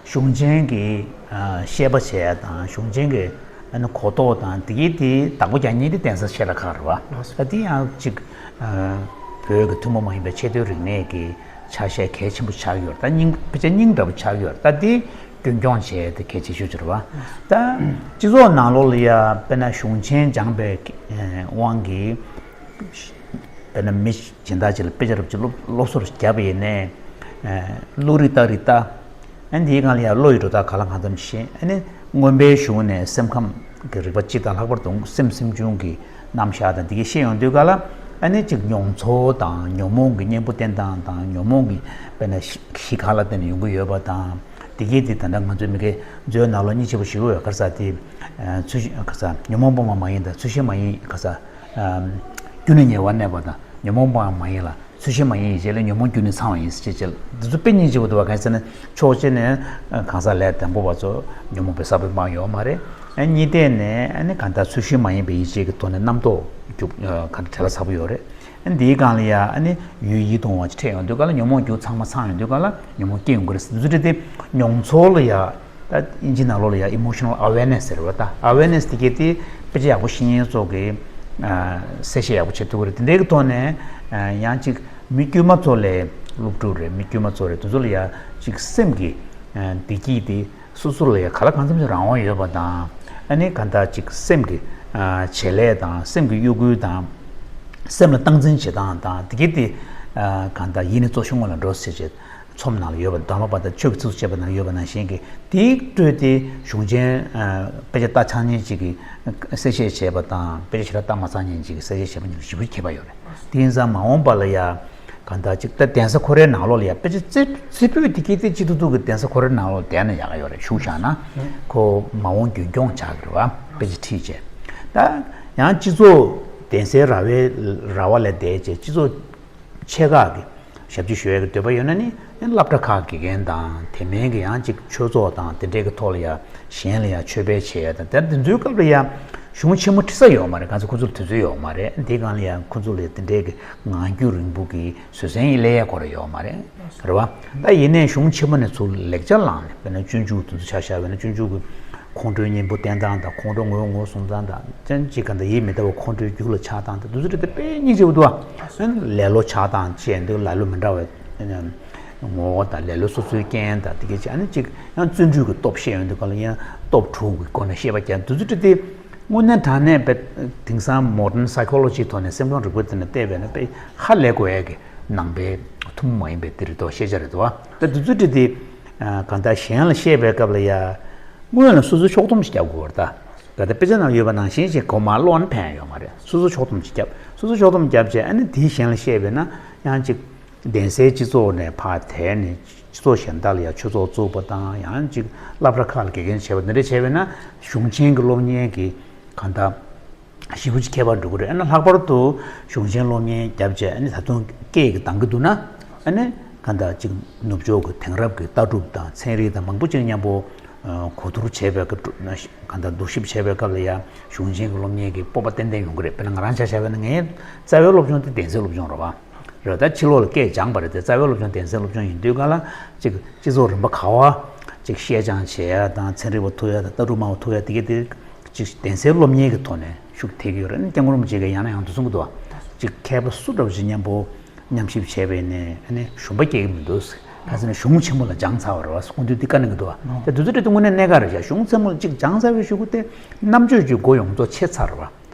གཞུང་ཆེན་གྱི་བཤད་པ་བྱས་ཡ་དང་གཞུང་ཆེན་གྱི་ཨ་ནི་གོ་རྟོགས་དང་དེ་གའི་དེ་བདག་པོ་རྒྱག་མཁན་དེ་གདན་ས་ཆེ་ལ་ཁག་རེད་བ། ད་དེ་ཡང་གཅིག་ཨ་བོད་ཀྱི་ཐུན་མོང་མ་ཡིན་པའི་ཆེས་མཐོའི་རིག་གནས་ཀྱི་ཆ་ཤས་གལ་ཆེན་པོ་ཆགས་ཡོད་རེད། ད་སྙིང་དཔེ་ཆ་སྙིང་འདྲ་པོ་ཆགས་ཡོད་རེད། ད་དེ་རྒྱུན་སྐྱོང་བྱས་དེ་གལ་ཆེ་ཤོས་ཅིག་རེད་བ། ད་སྤྱི་ཚོགས་ནང་ལོགས་ལ་ཡ་དཔེར་ན་གཞུང་ཆེན་སྦྱངས་པའི་དབང་གིས་དཔེར་ན་མི་གཞན་དག་ཅིག་ལ་དཔེ་ཆ་རབ་ཅིག་སློབ་སློབ་གསོ་རུ་བརྒྱབ་པ་ཡིན་ནའི། བློ་རིག་རྟགས་རིག་ལྟ། ཨ་ནི་དེའི་སྒང་ལ་ཡང་བློ་ཡི་འགྲོ་སྟངས་གང་ལ་གང་འཚམ་ཤེས། ཨ་ནི་མངོན་པའི་གཞུང་ནས་སེམས་ཁམས་ཀྱི་རིག་པ་སྤྱི་དང་ལྷག་པར་དུ་སེམས་སེམས་བྱུང་གི་རྣམ་གཞག་དང་དེ་གའི་ཤེས་ཡོང་དུས་ག་ལ་ཨ་ནི་ཅིག་མྱོང་ཚོར་དང་ཉོན་མོངས་ཀྱི་གཉེན་པོ་བསྟེན་སྟངས་དང་ཉོན་མོངས་ཀྱི་དཔེར་ན་གཞི་གཞི་གང་ལ་བརྟེན་ནས་ཡོང་གི་ཡོད་པ་དང་། དེ་གའི་དེ་ད་ལྟ་ང་ཚོའི་མི་སྐད་མཛོད་ནང་ལོགས་སྙིང་རྗེ་པོ་ཞིག་ཡོད། ག་རེ་ཟེར་དེ། ཚུལ་བཞིན་ག་རེ་ཟེར་ཉོན་མོངས་སྤོང་བ་མ་ཡིན་དང་ཚུལ་བཞིན་མ་ཡིན་ག་རེ་ཟེར། རྒྱུ་ནི་ཉེ་བར་གནས་པ་དང་ཉོན་མོངས་སྤོང་བ་མ་ཡིན་ལ་ཚུལ་བཞིན་མ་ཡིན་ཞེས་ལས་ཉོན་མོངས་རྒྱུ་ནི་ཚང་བ་ཡིན་ཞེས་བྱས། འདི་ཚོ་དཔེ་སྙིང་རྗེ་པོ་འདུག་བ། གང་ཟེར་ན་ཕྱོགས་གཅིག་ནས་གང་ཟག་ལས་དང་པོ་བ་ཚོ་ཉོན་མོངས་པའི་ས་བོན་སྤངས་ཡོད་མ་རེད། གཉིས་ཐད་ནས་ཨ་ནི་གང་ལྟར་ཚུལ་བཞིན་མ་ཡིན་པའི་ཡིད་ཆེས་ཀྱི་ཐོག་ནས་རྣམ་རྟོག་རྒྱུ་གང་ལྟར་བྲལ་ཚར་པོ་ཡོད་རེད། འདིའི་སྒང་ལ་ཡ་ཨ་ནི་ཡུལ་ཡིད་དུ་འོང་བ་ཅིག་འཕྲད་ཡོང་དུས་ག་ལ་ཉོན་མོངས་རྒྱུ་ཚང་མ་ཚང་ཡོང་དུས་ག་ལ་ཉོན་མོངས་སྐྱེ་ཡོང་གི་རེད། འདི་ཚོ་དེ་མྱོང་ཚོར་ལ་ཡ། ད་ཨིན་ཇི་ནང་ལོགས་ལ་ཡ་emotional awareness ཟེར་བ། ད་awareness དེ་གའི་དེ་དཔེ་ཆ་ཡག་པོ་ཤེས་མཁན་ཚོ་གི་གསལ་བཤད་ཡག་པོ་བྱེད་ཐུབ་ཀྱི་རེད། དེ་འདྲའི་གི་ཐོག་ནས་ཡང་ཅིག་མི་དཀྱུས་མ་ཚོ་ལས་སློབ་ཕྲུག་རེད། མི་དཀྱུས་མ་ཚོ་རེད། དེ་ཚོ་ལ་ཡ་ཅིག་སེམས་ཀྱི་བདེ་སྐྱིད་དེ། སོ་སོ་ལ་ཡ་ག་ལ་གང་འཚམ་ཞིག་རང་དབང་ཡོད་པ་དང་། ཨ་ནི་གང་ལྟར་ཅིག་སེམས་ཀྱི་བྱེད་ལས་དང་སེམས་ཀྱི་གཡོ་འགུལ་དང་། སེམས་ལ་སྟངས་འཛིན་བྱེད་སྟངས་དང་དེ་གའི་དེ་གང་ལྟར་ཡིད་ནི་གཙོ་ཆེ་ངོ་ལ་འགྲོ་ཟེར་བྱེད། ཚོམས་ནང་ལ་ཡོད་པ་དང་། དམ་པ་དང་ཆོས་ཀྱི་ཚིགས་སུ་བཅད་པ་ནང་ཡོད་པ་ནང་བཞིན་གྱི་དེའི་སྤྲོས་ཏེ་གཞུང་ཆེན་དཔེ་ཆ་ལྟ་ཚར་མཁན་ཅིག་གིས་གསལ་བཤད་བྱས་པ་དང་། དཔེ་ཆ་ཞེ་དྲག་ལྟ་མ་ཚར་མཁན་ཅིག་གིས་གསལ་བཤད་བྱས་པ་གཉིས་ལ་ཞེ་པོ་ཁྱད་པར་ཡོད་རེད། དེ་ཡིན་ཙང་མ་འོངས་པ་ལ་ཡ། གང་ལྟར་ཅིག་ད་གདན་ས་ཁོ་རའི་ནང་ལོགས་ལ་ཡ་དཔེ་ཆ་རྩེ་རྩེ་ཕུད་དེ་གི་དེ་སྤྱི་ཐུབ་ཐུབ་ཀྱི་གདན་ས་ཁོ་རའི་ནང་ལོགས་བསྡད་ན་ཡག་ག་ཡོད་རེད། བཞུགས་བཞག་ན་ཁོ་མ་འོངས་རྒྱུན་སྐྱོང་བྱ་གི་རེད་བ། དཔེ་ཆ་ཁྲིད་བྱས། ད་ཡང་སྤྱི་ཚོགས་གདན་སའི་ར་བའི་ར་བ་ལས་བསྡད་བྱས་སྤྱི་ཚོགས་ཆེ་ཁག་གི་ཞབས་ཕྱི་ཞུ་ཡས་ཀྱི་འདོད་པ་ཡོད་ན་ནི་སློབ་གྲྭ་ཁག་དགེ་རྒན་དང་དེ་མིན་གྱི་ཡང་ཅིག་ཆོས་ཚོགས་དང་དེ་འདྲའི་གི་ཐོག་ལ་ཡ་གཞན་ལ་ཡ་ཆོས་སྤེལ་བྱེད་ཡ་དང་། དེ་དེ་ཚོའི་སྐབས་ལ་ཡ་གཞུང་ཆེན་མོ་ཁྲིད་ས་ཡོད་མ་རེད། གང་ཚེ་ཁོ་ཚོར་དུས་ཚོད་ཡོད་མ་རེད། དེའི་སྒང་ལ་ཡ་ཁོ་ཚོ་ལ་དེ་འདྲའི་གི་ངང་རྒྱུད་རིང་པོ་གི་བཟོད་བསྲན་ཡི་ལས་ཡ་ཁོ་ར་ཡོད་མ་རེད། རེད་བ། ད་ཡིན་ནའི་གཞུང་ཆེན་མོ་ནས་ཚུར་ལེགས་ཆ་བླངས་ནས། དཔེར་ན་སྤྱོད་འཇུག་དེ་ཚོ་ཆ་བཞག་པ་ན་སྤྱོད་འཇུག་གི་ཁོང་ཁྲོའི་གཉེན་པོ་བསྟེན་སྟངས་དང་། ཁོང་ཁྲོ་ངོས་ངོས་བཟུང་སྟངས་དང་། ཅན་ཅིག་ག་འདྲ་ཡིད་མི་བདེ་བ་ཁོང་ཁྲོའི་རྒྱུ་ལ་ཆགས་སྟངས་དང་། དེ་ཚོ་དེ་དཔེ་སྙིང་རྗེ་པོ་འདུག་ཨ། ལེ་ལོ་ཆགས་སྟངས་བཅས་འདུག་ལ་ལོ་མི་འདྲ་བའི་ངོ་བོ་དང་ལེ་ལོ་སོ་སོའི་རྐྱེན་དང་དེ་གའི་ཅིག་ཨ་ནི་ཅིག་ཡང་བརྩོན་འགྲུས་ཀྱི་སྟོབས་བཤད་ཡོང་དུས་ག་ལ་ཡང་སྟོབས་དྲུག་གི་སྒོ་ནས་བཤད་པ་ཀྱང་དེ་ཚོ་དེ་དེ་དངོས་གནས་དྲང་གནས་པའི་དེང་སང་modern psychology ཐོག་ནས་སེམས་ཁམས་རིག་པ་དེ་ནས་བལྟས་པས་ན་དཔེ་ཧ་ལས་དགོས་ཡས་ཀྱི་ནང་པའི་ཐུན་མོང་མ་ཡིན་པའི་དེ་རེད་དོ། ཤེས་བྱ་རེད་དོ། ད་དེ་ཚོ་དེ་དེ། གང་ལྟར་གཞན་ལ་བཤད་པའི་སྐབས་ལ་ཡ། སྔོན་ལ་སོ་སོའི་ཕྱོགས་སྡོམ་ཞིག་རྒྱབ་དགོས་པ་རེད་ད། གལ་ཏེ་དཔེ་ཆ་ནང་ཡོད་པ་ནང་བཞིན་ཞིག་གོ་མ་ཀློག་ན་ཕན་ཡོད་མ་རེད། སོ་སོ་ཕྱོགས་སྡོམ་ཞིག་རྒྱབ། སོ་སོ་ཕྱོགས་སྡོམ་རྒྱབ་བྱས་ཨ་ནི་དེའི་གཞན་ལ་བཤད་པས་ན་ཡང་ཅིག་གདན་སའི་སྤྱི་ཚོགས་ནས་ཕར་དེད་ནས་སྤྱི་ཚོགས་གཞན་དག་ལ་ཡ་ཆོས་ཚོགས་བཙུགས་པ་དང་། ཡང་ཅིག་སློབ་གྲྭ་ཁག་ལ་དགེ་རྒན་བྱས་པ་འདི་འདྲ་བྱས་པས་ན་གཞུང་ཆེན་གྱི་སློབ་གཉེར་གྱི་གང་ལྟར། ཞེ་པོ་ཅིག་ཁྱད་པར་འགྲོ་གི་རེད། ཨ་ནི་ལྷག་པར་དུ་གཞུང་ཆེན་སློབ་གཉེར་བརྒྱབ་བྱས་ཨ་ནི་ད་དུང་སྐད་ཀྱི་འདང་གི་འདུག་ན། ཨ་ནི་གང་ལྟར་ཅིག་ནུབ་ཕྱོགས་ཀྱི་དེང་རབས་ཀྱི་ལྟ་གྲུབ་དང་ཚན་རིག་དང་མང་པོ་ཅིག་མཉམ་པོ་གོ་བསྡུར་བྱས་པའི་སྐབས་གང་ལྟར་བསྡུར་ཞིབ་བྱས་པའི་སྐབས་ལ་ཡང་གཞུང་ཆེན་གྱི་སློབ་གཉེར་གྱི་སྤོབས་པ་ཏན་ཏན་ཡོང་གི་རེད། དཔེར་ན་ང་རང་ཆ་བཞག་པ་ན་ངའི་རྩ་བའི་སློབ་སྦྱོང་དེ་གདན་སའི་སློབ་སྦྱོང་རེད་བ། རེད། ད་ཕྱི་ལོགས་ལ་སྐད་སྦྱངས་པ་རེད་དེ། རྩ་བའི་སློབ་སྦྱོང་གདན་སའི་སློབ་སྦྱོང་ཡིན་དུས་ག་ལ་ཅིག་སྤྱི་ཚོགས་རིམ་པ་ག་བ་ཅིག་བཤད་སྦྱང་བྱེད་ཡ་དང་། ཚན་རིག་པ་ཐུག་ཡ་དང་། ལྟ་གྲུབ་སྨྲ་བ་ཐུག་ཡ་དེ་གའི་དེ་ཅིག་གདན་སའི་སློབ་གཉེར་གྱི་ཐོག་ནས་ཤུགས་ཐེབས་ཀྱི་ཡོད་རེད། སྐྱབས་མགོན་རིན་པོ་ཆེ་གིས་ཡང་ན་ཡང་དུ་གསུང་གི་འདུག་བ། ཅིག་མཁས་པ་སུ་འདྲ་བ་ཅིག་མཉམ་པོ་མཉམ་ཞིབ་བྱས་པས་ནས་ཨ་ནི་ཞུམ་པ་སྐྱེ་གི་མི་འདུག་ག་ཟེར་ན་གཞུང་ཆེན་མོ་ལ་སྦྱངས་ཚར་བ་རེད་བ། སྐུ་མདུན་འདི་བཀའ་གནང་གི་འདུག་བ། དེ་དུས་ཚོད་དེ་དངོས་གནས་གནད་འགག་རེད་བཞག་གཞུང་ཆེན་མོ་ལ་ཅིག་སྦྱངས་ཚར་བའི་གཞུག་གུ་དེ་རྣམ་དཔྱོད་ཀྱི་སྒོ་ཡོངས་རྫོགས་ཕྱེ་ཚར་བ།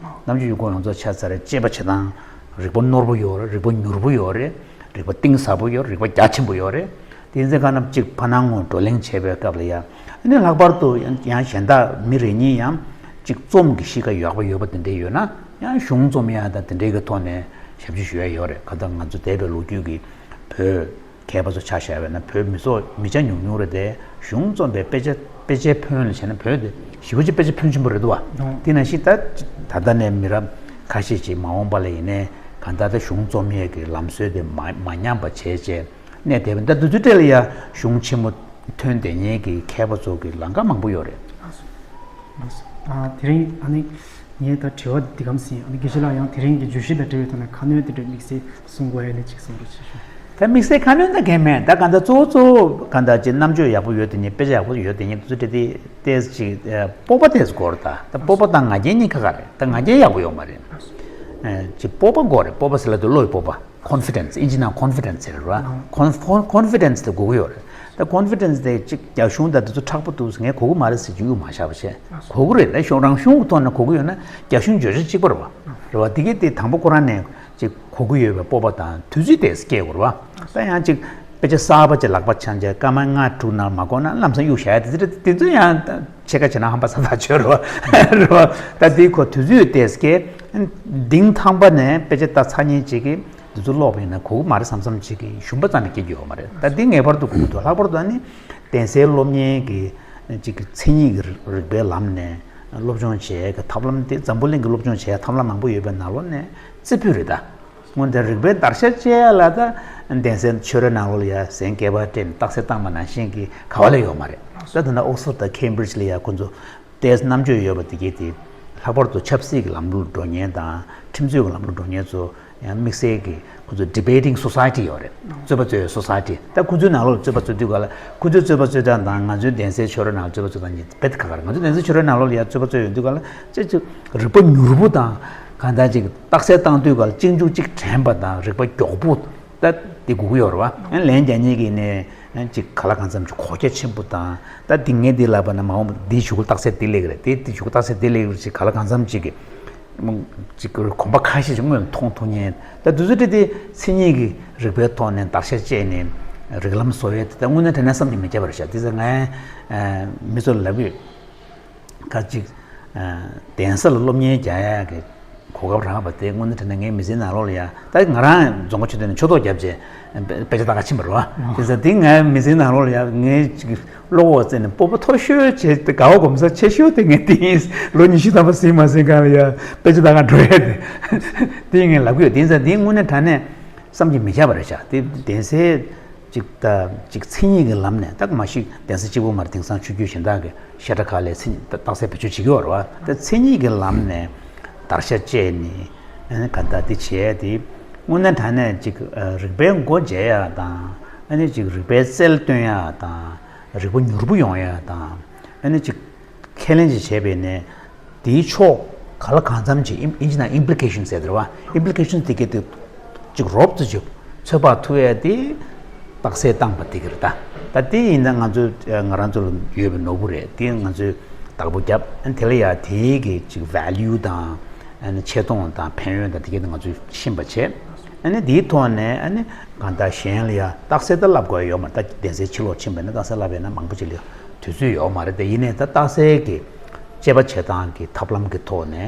རྣམ་དཔྱོད་ཀྱི་སྒོ་ཡོངས་རྫོགས་ཕྱེ་ཚར་རེད། དཔྱད་པ་བྱེད་སྟངས་རིག་པ་རྣོ་པོ་ཡོད་རེད། རིག་པ་མྱུར་པོ་ཡོད་རེད། རིག་པ་གཏིང་ཟབ་པོ་ཡོད་རེད། རིག་པ་རྒྱ་ཆེན་པོ་ཡོད་རེད། དེ་ཡིན་ཙང་ག་ན་ཅིག་ཕ་ནང་ངོ་བགྲོ་གླེང་བྱེད་པའི་སྐབས་ལ་ཡང་། ཨ་ནི་ལྷག་པར་དུ་ཡང་ཡང་གཞན་དག་མི་རེ་གཉིས་ཡང་ཅིག་རྩོམ་གྱི་གཤིས་ཀ་ཡག་པོ་ཡོད་པ་དེ་འདྲ་ཡོད་ན་ཡང་གཞུང་རྩོམ་ཡ་དང་དེ་འདྲའི་གི་ཐོག་ནས་ཞབས་ཕྱི་ཞུ་ཡ་ཡོད་རེད། གང་ལྟར་ང་ཚོ་འདས་པའི་ལོ་རྒྱུས་ཀྱི་བོད་མཁས་པ་ཚོ་ཆ་བཞག་པ་ན་བོད་མི་ཚོ་མི་ཆ་ཉུང་ཉུང་རེད་དེ། གཞུང་རྩོམ་པའི་དཔེ་ཆ་དཔེ་ཆའི་ཕོན་ལ་བྱས་ན་བོད་དེ་ཞེ་པོ་ཅིག་དཔེ་ཆ་ཕོན་ཆེན་པོ་རེད་འདུག་བ། དེ་ནང་བཞིན་ད་ད་ལྟ་ནས་མི་རབས་ཁ་ཤས་ཅིག་མ་འོངས་པ་ལ་ཡིན་ནའི་གང་ལྟར་ད་གཞུང་རྩོམ་ཡས་ཀྱི་ལམ་སྲོལ་དེ་མ་མ་ཉམས་པ་བྱས་བྱས་གནས་བསྡད་པ། ད་དུས་ཚོད་སྤྲད་ལ་ཡ་གཞུང་ཆེན་མོ་ཐོན་བསྡད་མཁན་གྱི་མཁས་པ་ཚོ་གི་ལམ་ཁ་མང་པོ་ཡོད་རེད། ལགས་སོ། ལགས་སོ། ཨ། དེ་རིང་ཨ་ནི་ངས་ད་དྲི་བ་འདི་གམ་ཟིན། ཨ་ནི་དགེ་བཤེས་ལགས་ཡང་དེ་རིང་གི་བརྗོད་གཞི་དང་འབྲེལ་བའི་ཐོག་ནས་ཁ་སྣོན་དེ་འདྲ་དམིགས་བསལ་གསུང་དགོས་ཡ་ནི་ཅིག་གསུང་རོགས་བྱེད་ཞུ། ད་དམིགས་བསལ་ཁ་སྣོན་ད་གང་མེད། ད་གང་ལྟར་གཙོ་བོ་གཙོ་བོ་གང་ལྟར་ཅིག་རྣམ་དཔྱོད་ཡག་པོ་ཡོད་དེ་ཉིད། དཔེ་ཆ་ཡག་པོ་ཡོད་དེ་ཉིད་དེ་ཚོ་དེ་དེ་ཅིག་སྤོབས་པ་དེ་ཚོ་དགོས་རེད། ད་ད་སྤོབས་པ་དང་ང་རྒྱལ་གཉིས་ཁ་ཁ་རེད། ད་ང་རྒྱལ་ཡག་པོ་ཡོད་མ་རེད། ཅིག་སྤོབས་པ་དགོས་རེད། སྤོབས་པ་ཟེར་ལ་དུ་བློ་ཡི་སྤོབས་པ། Confidence། ཨིན་ཇི་ནང་confidence ཟེར་ར། Con- con- confidence དེ་དགོས་ཀྱི་ཡོད་རེད། ད་confidence དེ་ཅིག་རྒྱ་གཞུང་དང་དེ་ཚོ་མཁྲེགས་པོ་འདུག་ངས་གོ་གི་མ་རེད་ཟེར་གྱི་ཡོད་མ་བཞག་པ་བྱས། གོ་གི་རེད། ད་གཞུང་རང་གཞུང་གི་ཐོག་ནས་གོ་གི་ཡོད་ན་རྒྱ་གཞུང་བརྗོད་བྱ་གཅིག་པ་རེད་བ། རེད་བ། དེ་གས་དེ་དང་པོ་ཁོ་རང་ནས་ཅིག་གོ་གི་ཡོད་པའི་སྤོབས་པ་དང་དུས་ཚོད་དེ་སྐྱེལ་དགོས་རེད་བ། ད་ཡང་ཅིག་དཔེ་ཆ་གསར་པ་ཅིག་ལག་པ་འཆང་བྱས་སྐར་མ་ལྔ་དྲུག་ནང་མ་གོ་ན་ལམ་སང་གཡུག་བཞག་ཡ་དེ་ཚོ་དེ་ཚོ་ཡང་ཕྱེད་ཀ་བྱས་ན་ཧམ་པ་ཚ་ཐག་ཆོད་རེད་བ། རེད་བ། ད་དེའི་ཁོ་དུས་ཚོད་དེ་སྐྱེལ། འདིང་ཐང་པ་ནས་དཔེ་ཆ་ལྟ་ཚར་མཁན་ཅིག་གིས། དེ་ཚོ་ཀློག་པ་ཡིན་ན་གོ་གི་མ་རེད་བསམ་བསམ་ཅིག་གི་ཞུམ་པ་ཙམ་ཞིག་སྐྱེ་རྒྱུ་ཡོད་མ་རེད། ད་འདི་ངེས་པར་དུ་གོ་གི་འདུག་ལྷག་པར་དུ་ཨ་ནི་གདན་སའི་སློབ་གཉེར་གྱི་ཅིག་གི་མཚན་ཉིད་ཀྱི་རིག་པའི་ལམ་ནས་སློབ་སྦྱོང་བྱེད་ཡ་གི་ཐབས་ལམ་དེ་འཛམ་བུ་གླིང་གི་སློབ་སྦྱོང་བྱེད་ཡ་ཐབས་ལམ་མང་པོ་ཡོད་པའི་ནང་ལོགས་ནས་རྩེ་ཕུད་རེད་ད། སྔོན་དེ་རིག་པའི་བརྡར་ཤ་བཅད་ཡ་ལ་ད་གདན་སའི་ཆོས་རའི་ནང་ལོགས་ལ་ཡ་གཟན་སྐེད་པ་སྤྲད་ནས་རྟགས་གསལ་བཏང་པ་ནང་བཞིན་གྱི་ག་བ་ལ་ཡོད་མ་རེད། ད་ད་ལྟ་ཨོག་སི་ཕོར་ཌ་དང་ཁེམ་བྷི་རིཇ་ལ་ཡ་ཁོ་ཚོ་ཏོག་ཙམ་རྣམ་དཔྱོད་ཡོད་པ་དེ་གས་དེ་ལྷག་པར་དུ་ཆབ་སྲིད་ཀྱི་ལམ་ལུགས་འགྲོ་མཁན་དང་ཁྲིམས་རྩོད་ཀྱི་ལམ་ལུགས་འགྲོ་མཁན་ཚོ་ཡང་དམིགས་བསལ་གྱི་ཁོ་ཚོ་ཌི་བེ་ཊིང་སོ་སའི་ཊི་ཡོད་རེད། རྩོད་པ་རྩོད་ཡའི་སོ་སའི་ཊི། ད་ཁོ་ཚོའི་ནང་ལོགས་ལ་རྩོད་པ་རྩོད་དུས་ག་ལ་ཁོ་ཚོའི་རྩོད་པ་རྩོད་སྟངས་དང་ང་ཚོའི་གདན་སའི་ཆོས་རའི་ནང་ལ་རྩོད་པ་རྩོད་སྟངས་གཉིས་དཔེ་ཁ་ཁ་རེད། ང་ཚོའི་གདན་སའི་ཆོས་རའི་ནང་ལོགས་ལ་ཡ་རྩོད་པ་རྩོད་ཡོང་དུས་ག་ལ་ཅིག་ཅིག་རིག་པ་མྱུར་པོ་དང་གང་ལྟར་ཅིག་རྟགས་གསལ་བཏང་དུས་ག་ལ་གཅིག་མཇུག་གཅིག་དྲན་པ་དང་རིག་པ་མགྱོགས་པོ། ད་དེ་དགོས་ཀྱི་ཡོད་རེད་བ། ལན་རྒྱག་མཁན་གྱི་ནས་ཅིག་ག་ལ་གང་འཚམ་ཅིག་གོ་རྒྱ་ཆེན་པོ་དང་། ད་དེ་ངས་འདི་ལབ་པ་ན་མ་འོངས་པ་འདིའི་གཞུག་གུ་རྟགས་གསལ་འདི་སླེབས་ཀྱི་རེད། དེ་དེ་གཞུག་གུ་རྟགས་གསལ་འདི་སླེབས་ཀྱི་རེད་ཅིག་ག་ལ་གང་འཚམ་ཅིག་གི་ཅིག་གོམ་པ་ཁ་ཤས་ཅིག་སྔོན་ལ་མཐོང་ཐུབ་མཁན། ད་དུས་ཚོད་དེ་དེ་མཚན་ཉིད་ཀྱི་རིག་པའི་ཐོག་ནས་བརྡར་ཤ་བཅད་ནས་རིགས་ལམ་བཟོ་ཡས་དེ་ད་དངོས་གནས་དྲང་གནས་བསམ་གྱིས་མི་ཁྱབ་པ་རེད་ཤག་དེ་ཚོ་ངས་མི་ཚོ་ལབ་ཡོད། ཁ་ཅིག་གདན་ས་ལ་སློབ་གཉེར་རྒྱག་ཡག་གི་གོ་སྐབས་རག་པ་དེ་དངོས་གནས་དྲང་གནས་ངའི་མི་ཚེའི་ནང་ལོགས་ལ་ཡ། ད་ང་རང་རྫོང་དཀར་ཆོས་སྡེ་ནས་ཆོས་ཐོག་བརྒྱབ་རྗེས་དཔེ་ཆ་ལྟ་ག་ཕྱིན་པ་རེད་བ། དེ་ཚོ་དེ་ངའི་མི་ཚེའི་ནང་ལོགས་ལ་ཡ་ངའི་ཅིག་བློ་ཁོག་བཙལ་ནས་སྤོབས་པ་མཐོ་ཤོས་བྱས་ཏེ་དགའ་བ་སྒོམ་ས་ཆེ་ཤོས་དེ་ངས་དེ་ཡིན། ལོ་ཉི་ཤུ་ཐམ་པ་ཟིན་མ་ཟིན་གང་ལ་ཡ་དཔེ་ཆ་ལྟ་ག་འགྲོ་ཡ་དེ་དེ་ངས་ལབ་གི་ཡོད། དེ་ཚོ་དེ་དངོས་གནས་དྲང་གནས་བསམ་གྱིས་མི་ཁྱབ་པ་རེད་ཤག་དེ་གདན་སའི་ཅིག་ད་ཅིག་མཚན་ཉིད་ཀྱི་ལམ་ནས། ད་མ་གཞི་གདན་ས་གཅིག་པོ་མ་རེད། དེང་སང་ཆོས་བརྒྱུད་གཞན་དག་གི་བཤད་གྲྭ་ཁག་ལ་མཚན་ཉིད་རྟགས་གསལ་བེད་སྤྱོད་བྱེད་ཀྱི་ཡོད་རེད་བ། ད་མཚན་ཉིད་ཀྱི་ལམ་ནས་བརྡར་ཤ་བཅད་ནས་ཨ་ནི་ག་ད་དེ་བྱས་དེ་དངོས་གནས་དྲང་གནས་ཅིག་རིག་པའི་མགོ་འཇལ་ཡ་དང་། ཨ་ནི་ཅིག་རིག་པའི་རྩལ་སྟོན་ཡ་དང་། རིག་པ་མྱུར་པོ་ཡོང་ཡ་དང་། ཨ་ནི་ཅིག་ཁས་ལེན་ཅིག་བྱས་པས་ནས་དེའི་ཕྱོགས་ག་ལ་གང་འཚམ་ཅིག་ཨིན་ཨིན་ཇི་ནང་ཨིམ་པི་ལི་ཀེ་ཤན་ཟེར་དེ་རེད་བ། ཨིམ་པི་ལི་ཀེ་ཤན་དེ་གས་དེ་ཅིག་རོབ་ཙམ་ཅིག་ཚོད་དཔག་ཐུབ་ཡ་དེ་རྟགས་གསལ་བཏང་པ་དེ་ག་རེད་ད། ད་དེ་ཡིན་ན་ང་ཚོ་ང་རང་ཚོ་ལ་ཡོད་པའི་ནོར་བུ་རེད། དེ་ང་ཚོས་བདག་པོ་བརྒྱབ། ཨ་ནི་དེ་ལ་ཡ་དེའི་གི་ཅིག་ཝེ་ལིའུ་དང་། ཨ་ནི་ཆེ་མཐོང་དང་ཕན་ཡོན་དང་དེ་གས་དེ་ང་ཚོས་ཤེས་པ་བྱས། ཨ་ནི་དེའི་ཐོག་ནས་ཨ་ནི་གང་ལྟར་གཞན་ལ་ཡ་རྟགས་གསལ་ད་བསླབ་དགོས་ཡ་ཡོད་མ་རེད། ད་གདན་སའི་ཕྱི་ལོགས་ཕྱིན་པ་ཡིན་ན་རྟགས་གསལ་བསླབ་པ་ཡིན་ན་མང་པོ་ཅིག་ལ་ཡ་དུས་ཚོད་ཡོད་མ་རེད། དེ་ཡིན་ནའི་ད་རྟགས་གསལ་གྱི་དཔྱད་པ་བྱེད་སྟངས་ཀྱི་ཐབས་ལམ་གྱི་ཐོག་ནས་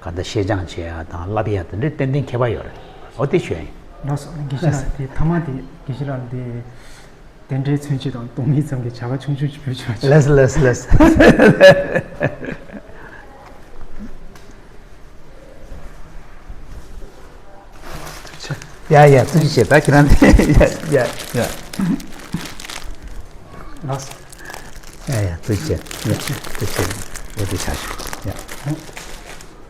གང་ལྟར་ཤེས་སྦྱང་བྱེད་ཡ་དང་བསླབ་ཡ་དེ་འདྲའི་ཏན་ཏན་ཁྱད་པར་ཡོད་རེད། འོ་དེ་ཞུ་ཡ་ཡིན། ལགས་སོ། དགེ་བཤེས་ལགས། དེ་མཐའ་མ་དེ་དགེ་བཤེས་ལགས་དེ་དེ་འདྲའི་མཚོན་བྱེད་དང་སྟོང་ཉིད་ཙམ་གྱི་བྱ་དགའ་ཆུང་ཆུང་ཞིག་ཕུལ་ཆོག་ཅིག་ལགས་སོ། ལགས་སོ། ལགས་སོ། ཡ་ཡ། ཐུགས་རྗེ་ཆེ། ད་ཁྱེད་རང་ཡ་ཡ་ཡ། ལགས་སོ། ཡ་ཡ། ཐུགས་རྗེ་ཆེ། ཡ། ཐུགས་རྗེ་ཆེ། འོ་དེ་ཆ་ཞུ། ཡ།